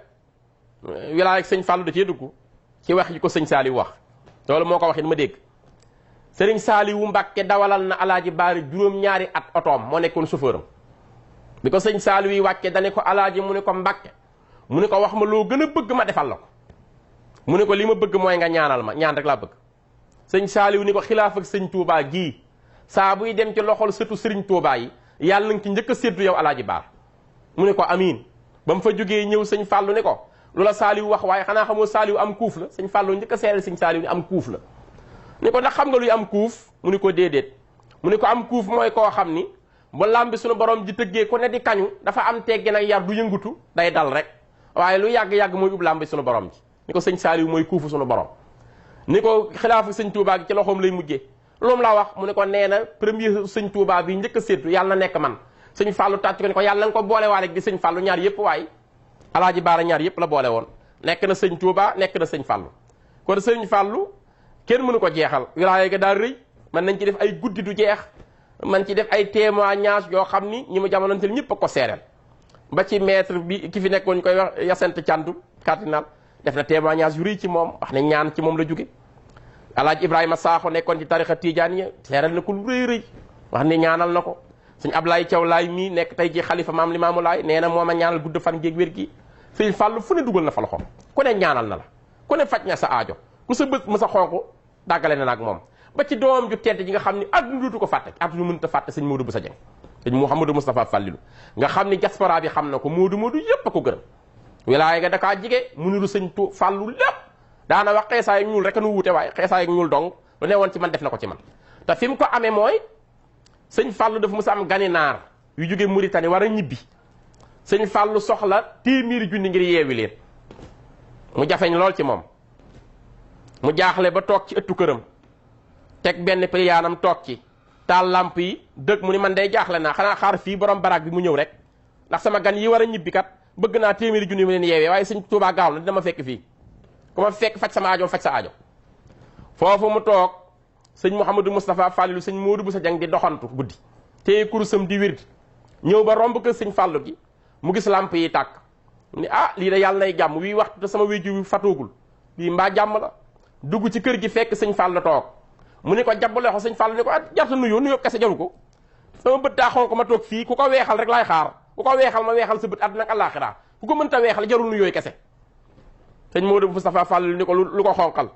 wilaaya ak sëñ Fallou da cee dugg ci wax yi ko sëñ Saliou wax loolu moo ko waxit ma dégg sëriñ Saliou Mbàkke dawalal na alaaji Baara juróom-ñaari at otoom moo nekkoon chauffeur am bi ko sëñ Saliou yi wàcce dane ko alaaji mu ne ko Mbàkke mu ne ko wax ma loo gën a bëgg ma defal la ko mu ne ko li ma bëgg mooy nga ñaanal ma ñaan rek laa bëgg sëñ Saliou ni ko xilaaf ak sëñ Touba gii saa buy dem ci loxol sëtu sëriñ Touba yi yàlla nga ci njëkk a séddu yow alaaji Baara mu ne ko amiin ba mu fa jógee ñëw sëñ Fallou ni ko loola Saliou wax waaye xanaa xamoo Saliou am kuuf la sëñ Fallou njëkk a seeral sëñ Saliou ni am kuuf la ni ko ndax xam nga luy am kuuf mu ni ko déedéet mu ni ko am kuuf mooy koo xam ni ba làmbi suñu borom ji tëggee ko ne di kañu dafa am teggi nag yar du yëngutu day dal rek waaye lu yàgg-yàgg mooy ub làmbi suñu borom ji ni ko sëñ Saliou mooy kuufu suñu borom ni ko xilaafu sëñ Touba gi ci loxoom lay mujjee loolu la wax mu ne ko nee na premier sëñ Touba bi njëkk a séetu yàlla na nekk man sëñ Fallou tàcc ko ni ko yàlla na nga ko boole waa rek di sëñ Fallou ñaar yëpp waaye alaaji Baara ñaar yëpp la boole woon nekk na sëñ Touba nekk na sëñ Fallou kon sëñ Fallou kenn mënu ko jeexal wilaaya ga daal rëy man nañ ci def ay guddi du jeex man ci def ay témoignage yoo xam ni ñi mu jamonoonteel ñëpp a ko seereel ba ci maître bi ki fi nekkoon ñu koy wax Yacinthe Thiandoum cardinal def na témoignage yu rëy ci moom wax ne ñaan ci moom la jóge alaaji Ibrahima Sakho nekkoon ci tarixa Tijaaniya seereel na ko lu rëy rëy wax ne ñaanal na ko sëñ Ablaye Thiaw Laay mii nekk tey ji xalifa maam Limaamu Laay nee na mooma ñaanal gudd fan géeg wér gi sëñ Fallou fu ne dugal na fa loxoom ku ne ñaanal na la ku ne faj na sa aajo ku sa bët mu sa xonq dàggale na nag moom ba ci doom ju tedd ji nga xam ni àdduna dootu ko fàtte àdduna mënut a fàtte sëñ Modou Boussa Dieng sëñ Mouhamadou Moustapha Fallilou nga xam ni diaspora bi xam na ko Modou yépp a ko gërëm wilaaya nga dakaa jige mu niru sëñ Fallou lépp daana wax xeesaay ak ñuul rek a nu wuute waaye xeesaay ak ñuul dong lu ne woon ci man def na ko ci man te fi mu ko amee mooy sëñ Fallou dafa mos a am gani naar yu jógee Mauritanie war a ñibbi sëñ Fallou soxla téeméeri junni ngir yeewi leen mu jafeñ lool ci moom mu jaaxle ba toog ci ëttu këram teg benn piliyaanam toog ci taal lamp yi dëgg mu ni man day jaaxle naa xanaa xaar fii borom baraag bi mu ñëw rek ndax sama gan yi war a ñibbi kat bëgg naa téeméeri junni ma leen yeewee waaye sëñ Touba gaaw na dina ma fekk fii ku ma fekk faj sama aajo faj sa aajo foofu mu toog sëñ Mouhamadou Moustapha Fallilou sëñ Modou Boussa Dieng di doxantu guddi téye kurusam di wird ñëw ba romb kër sëñ Fallou gi mu gis lamp yi tàkk ni ah lii da yàlla nay jàmm wii waxtu te sama wéju wi fatoogul lii mbaa jàmm la dugg ci kër gi fekk sëñ Fallou toog mu ni ko jàpp loxo sëñ Fallou ni ko jarta nuyoo kese jaru ko sama bët daa xonk ma toog fii ku ko weexal rek laay xaar ku ko weexal ma weexal sa bët àddina ak àllaaxira ku ko mënta weexal jarul nuyooy kese sëñ Modou Moustapha Fallilou ni ko lu ko xonqal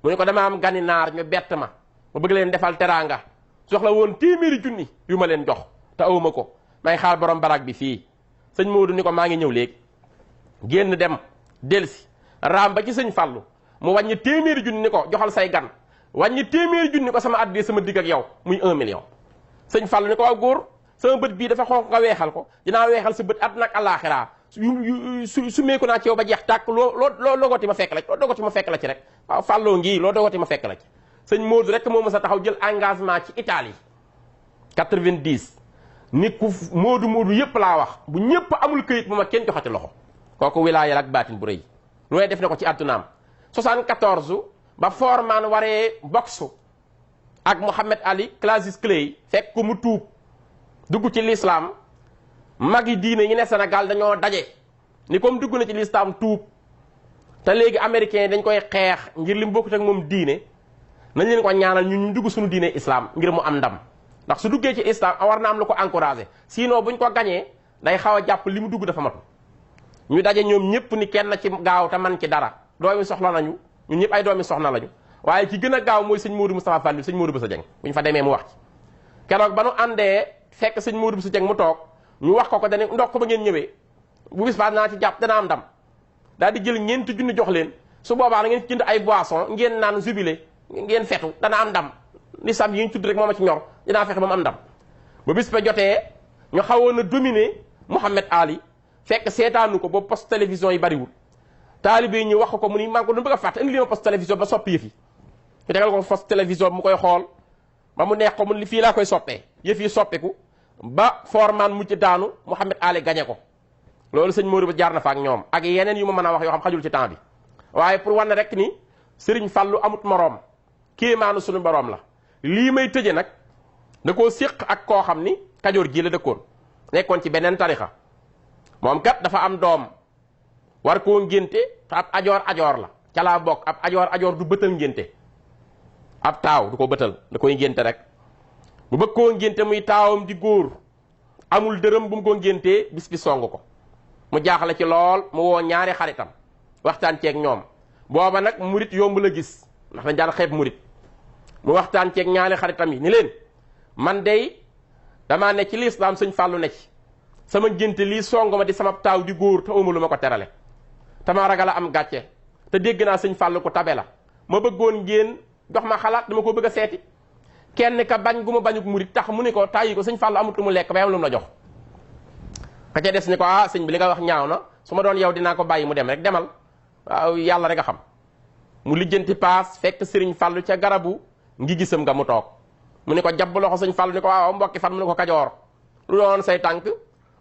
mu ni ko dama am gani naar ñu bett ma bëgg leen defal teraanga soxla woon téeméeri junni yu ma leen jox te awuma ko may xaar borom barak bi fii sëñ Modou ni ko maa ngi ñëw léegi génn dem delsi raam ba ci sëñ Fallou mu wàññi téeméeri junni ni ko joxal say gan wàññi téeméeri junni ko sama addee sama digg ak yow muy 1 million sëñ Fallou ni ko waaw góor sama bët bii dafa xonq nga weexal ko dinaa weexal sa bët àddina ak àllaaxira su meeku naa ci yow ba jeex tàkk loo dogoti ma fekk la loo dogoti ma fekk la ci rek waaw Fallou ngii loo dogoti ma fekk la ci sëñ Modou rek moo mës a taxaw jël engagement ci Italie 90 nit ku Modou yëpp laa wax bu ñëpp amul këyit bu ma kenn joxati loxo kooku wilaaya ak baatin bu rëy lu ne def na ko ci àddunaam 74 ba Foreman waree boxe ak Mohamed Ali Cassius Clay fekk ko mu tuub dugg ci l'islam mag yi diine yi ne Sénégal dañoo daje ni comme dugg na ci l'islam tuub te léegi américains yi dañ koy xeex ngir li mu bokkut ak moom diine nañ leen ko ñaanal ñu dugg suñu diine islam ngir mu am ndam ndax su duggee ci islam war na am lu ko encouragé sinon buñ ko gañee day xaw a jàpp li mu dugg dafa matu ñu daje ñoom ñëpp ni kenn ci gaaw te man ci dara doomi soxla nañu ñun ñëpp ay doomi soxna lañu waaye ki gën a gaaw mooy sëñ Modou Moustapha Fall sëñ Modou Bousso Dieng bu ñu fa demee mu wax ci keroog ba nu àndee fekk sëñ Modou Bousso Dieng mu toog ñu wax ko dañu ndox ko ba ngeen ñëwee bu bis baa naa ci jàpp dana am ndam daal di jël ñeenti junni jox leen su boobaa da ngeen jënd ay boisson ngeen naan jubilé ngeen fetu dana am ndam li sam yi ñu tudd rek moom a ci ñor dinaa fexe ba mu am ndam ba bis ba jotee ñu xawoon a dominer Mouhamed Ali fekk seetaanu ko boobu poste télévision yi bariwul taalibe yi ñu wax ko mu ni maa ngi ko doon bëgg a fàtte indi li ma poste télévision ba soppi yëf yi ñu tegal ko poste télévision bi mu koy xool ba mu neex ko mu ni fii laa koy soppee yëf yi soppeeku ba forman mujj daanu Mouhamed Ali gañe ko loolu sëñ Modou ba jaar na fa ak ñoom ak yeneen yu ma mën a wax yoo xam xajul ci temps bi waaye pour wane rek ni Serigne Fallou amut moroom kéemaanu suñu boroom la lii may tëje nag da koo séq ak koo xam ni Kajoor gii la dëkkoon nekkoon ci beneen tarixa moom kat dafa am doom war koo ngénte te ab ajoor la ca laa bokk ab ajoor du bëtal ngénte ab taaw du ko bëtal da koy ngénte rek bu bëgg koo ngénte muy taawam di góor amul dërëm bu mu ko ngéntee bis bi song ko mu jaaxle ci lool mu woo ñaari xaritam waxtaan ceeg ñoom booba nag murit yomb la gis ndax dañ daan xeeb murit mu waxtaan ceeg ñaari xaritam yi ni leen man dey damaa ne ci lislaam sëñ Fallou ne ci sama ngénte lii song ma di sama taaw di góor te awma lu ma ko terale tama ragal a am gàcce te dégg naa sëñ Fallou ko tabe la ma bëggoon ngeen jox ma xalaat dama ko bëgg a seeti kenn ka bañ gu ma bañuk murit tax mu ni ko tàyyi ko sëñ Fallou amut lu mu lekk ba am lu mu la jox ka ca des ni ko ah sëñ bi li nga wax ñaaw na su ma doon yow dinaa ko bàyyi mu dem rek demal waaw yàlla rek a xam mu lijjanti paas fekk sëriñ Fallou ca garabu ngi gisam nga mu toog mu ni ko jabb loxo sëñ Fallou ni ko waaw mbokki fan mu ni ko Kajoor lu doon say tànk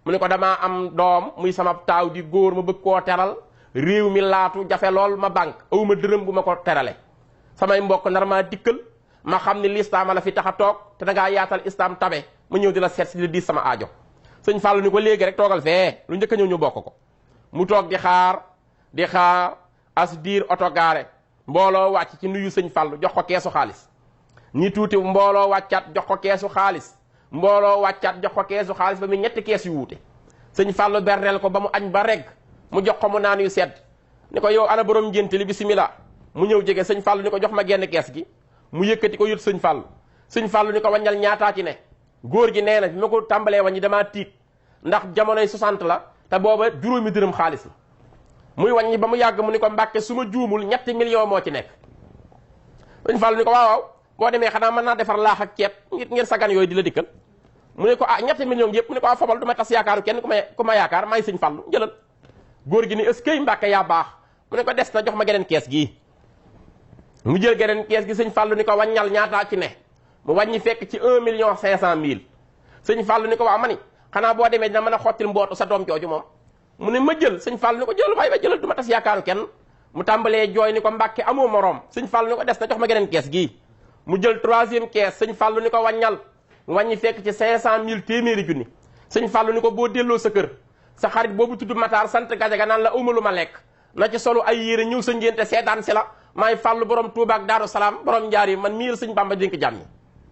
mu ni ko damaa am doom muy sama taaw di góor ma bëgg koo teral réew mi laatu jafe lool ma banque awuma dërëm bu ma ko terale samay mbokk nar maa dikkal ma xam ni lislaam la fi tax a toog te dangaa yaatal islam tabe ma ñëw di la seet si di diis sama aajo sëñ Fallou ni ko léegi rek toogal fee lu njëkk a ñëw ñu bokk ko mu toog di xaar as diir oto gaare mbooloo wàcc ci nuyu sëñ Fallou jox ko keesu xaalis ñi tuuti mbooloo wàccaat jox ko keesu xaalis mbooloo wàccaat jox ko keesu xaalis ba mu ñetti kees yu wuute sëñ Fallou berneel ko ba mu añ ba reg mu jox ko mu naan yu sedd ni ko yow ana borom ngénte li bismillah mu ñëw jege sëñ Fallou ni ko jox ma genn kees gi mu yëkkati ko yut sëñ Fallou ni ko wàññal ñaataa ci ne góor gi nee na bi ma ko tàmbalee wàññi damaa tiit ndax jamonoy 60 la te booba juróomi dërëm xaalis la muy wàññi ba mu yàgg mu ni ko Mbàkke su ma juumul ñetti million moo ci nekk sëñ Fallou ni ko waaw boo demee xanaa mën naa defar laax ak ceeb ngir sagan yooyu di la dikkal mu ne ko ah ñetti million yëpp mu ne ko ah fabal du ma tas yaakaaru kenn ku ma yaakaar maay sëñ Fallou jëlal góor gi ni est-ce que Mbàkke yaa baax mu ne ko des na jox ma geneen kees gii mu jël geneen kees gi sëñ Fallou ni ko wàññal ñaataa ci ne mu wàññi fekk ci 1,5 million sëñ Fallou ni ko waaw ma ni xanaa boo demee dina mën a xottil mbootu sa doom jooju moom mu ne ma jël sëñ Fallou ni ko jëlal waaye ba jëlal du ma tas yaakaaru kenn mu tàmbalee jooy ni ko Mbàkke amoo moroom sëñ Fallou ni ko des na jox ma geneen kees gii mu jël 3e kees sëñ Fallou ni ko wàññal wàññi fekk ci 500,000 téeméeri junni sëñ Fallou ni ko boo delloo sa kër sa xarit boobu tudd Matar sant Gajaga naan la awma lu ma lekk na ci solu ay yére ñëw sa ngénte seetaan si la maay Fallou borom Touba ak Daaru Salaam borom Njaari man miir sëñ Bamba dénk jàmm ñi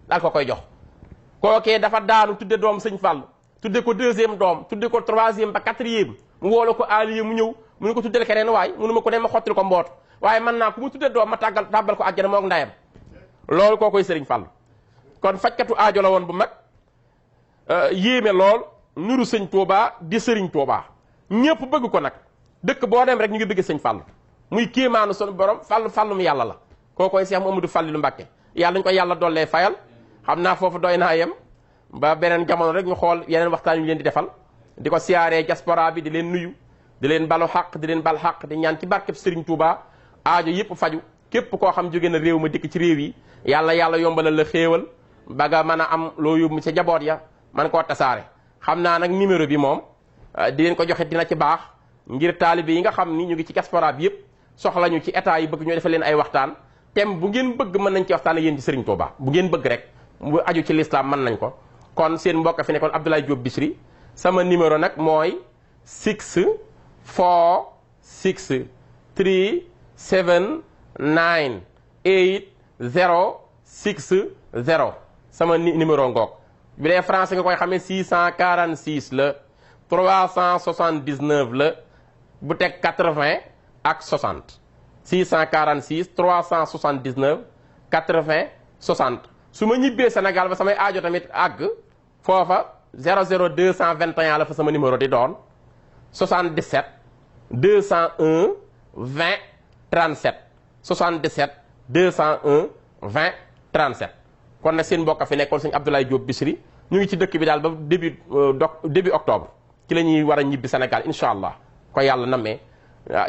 daal ko koy jox kookee dafa daanu tudde doom sëñ Fallou tudde ko 2e doom tudde ko 3e ba 4e mu woolu ko aliye mu ñëw mu ne ko tuddel keneen waay mu ne ma ko ne ma xottil ko mboot waaye man naa ku mu tudde doom ma tàbbal ko àjjana mook ndayam loolu koo koy sëriñ Fallou kon fajkatu aajo la woon bu mag yéeme lool nuru sëñ Touba di sëriñ Touba ñëpp bëgg ko nag dëkk boo dem rek ñu ngi bëgg sëñ Fallou muy kéemaanu sunu borom Fallum yàlla la koo koy Cheikh Mamadou Fallilou Mbacké yàlla ñu ko yàlla dollee fayal xam naa foofu doy naa yem ba beneen jamono rek ñu xool yeneen waxtaan yu leen di defal di ko siyaaree diaspora bi di leen nuyu di leen balu xaq di leen bal xaq di ñaan ci barkeb sëriñ Touba aajo yëpp faju képp koo xam jóge na réew ma dikk ci réew yi yàlla yombalal la xéewal ba nga mën a am loo yóbbu ca jaboot ya man koo tasaare xam naa nag numéro bi moom di leen ko joxe dina ci baax ngir taalibe yi nga xam ni ñu ngi ci diaspora bi yëpp soxla ñu ci état yi bëgg ñoo defal leen ay waxtaan thème bu ngeen bëgg mën nañ ci waxtaan ak yéen ci Serigne Touba bu ngeen bëgg rek bu aju ci l'islam mën nañ ko kon seen mbokk fi nekkoon Abdoulaye Diop Bichri sama numéro nag mooy 646 379 8060 sama numéro ngoog bi dee français nga koy xamee 646 la 379 la bu teg 80 ak 60 646 379 80 60 su ma ñibbee Sénégal ba samay aajo tamit àgg foofa 00221 la fa sama numéro di doon 77 201 20 37 77 201 20 37 kon nag seen mbokk fi nekkoon sëñ Abdoulaye Diop Bichri ñu ngi ci dëkk bi daal ba début octobre ci la ñuy war a ñibbi Sénégal incha allah ko yàlla nammee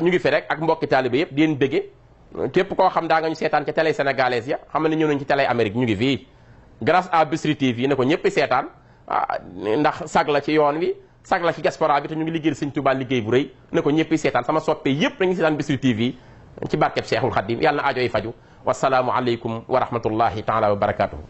ñu ngi fi rek ak mbokki taalibe yëpp di leen bëgge képp koo xam daa nga ñu seetaan ci télé sénégalaise ya xam ne ñëw nañu ci télé Amérique ñu ngi fii grâce à Bichri TV ne ko ñëpp seetaan ndax sag la ci yoon wi sag la ci diaspora bi te ñu ngi liggéeyal Sëñ Tuubaa liggéey bu rëy ne ko ñëpp seetaan sama soppe yëpp nañu seetaan Bichri TV ci barkeb Cheikhul Khadim yàlla na aajo yi faju wasalaamu aleykum wa rahmatullahi taala wa barakatuhu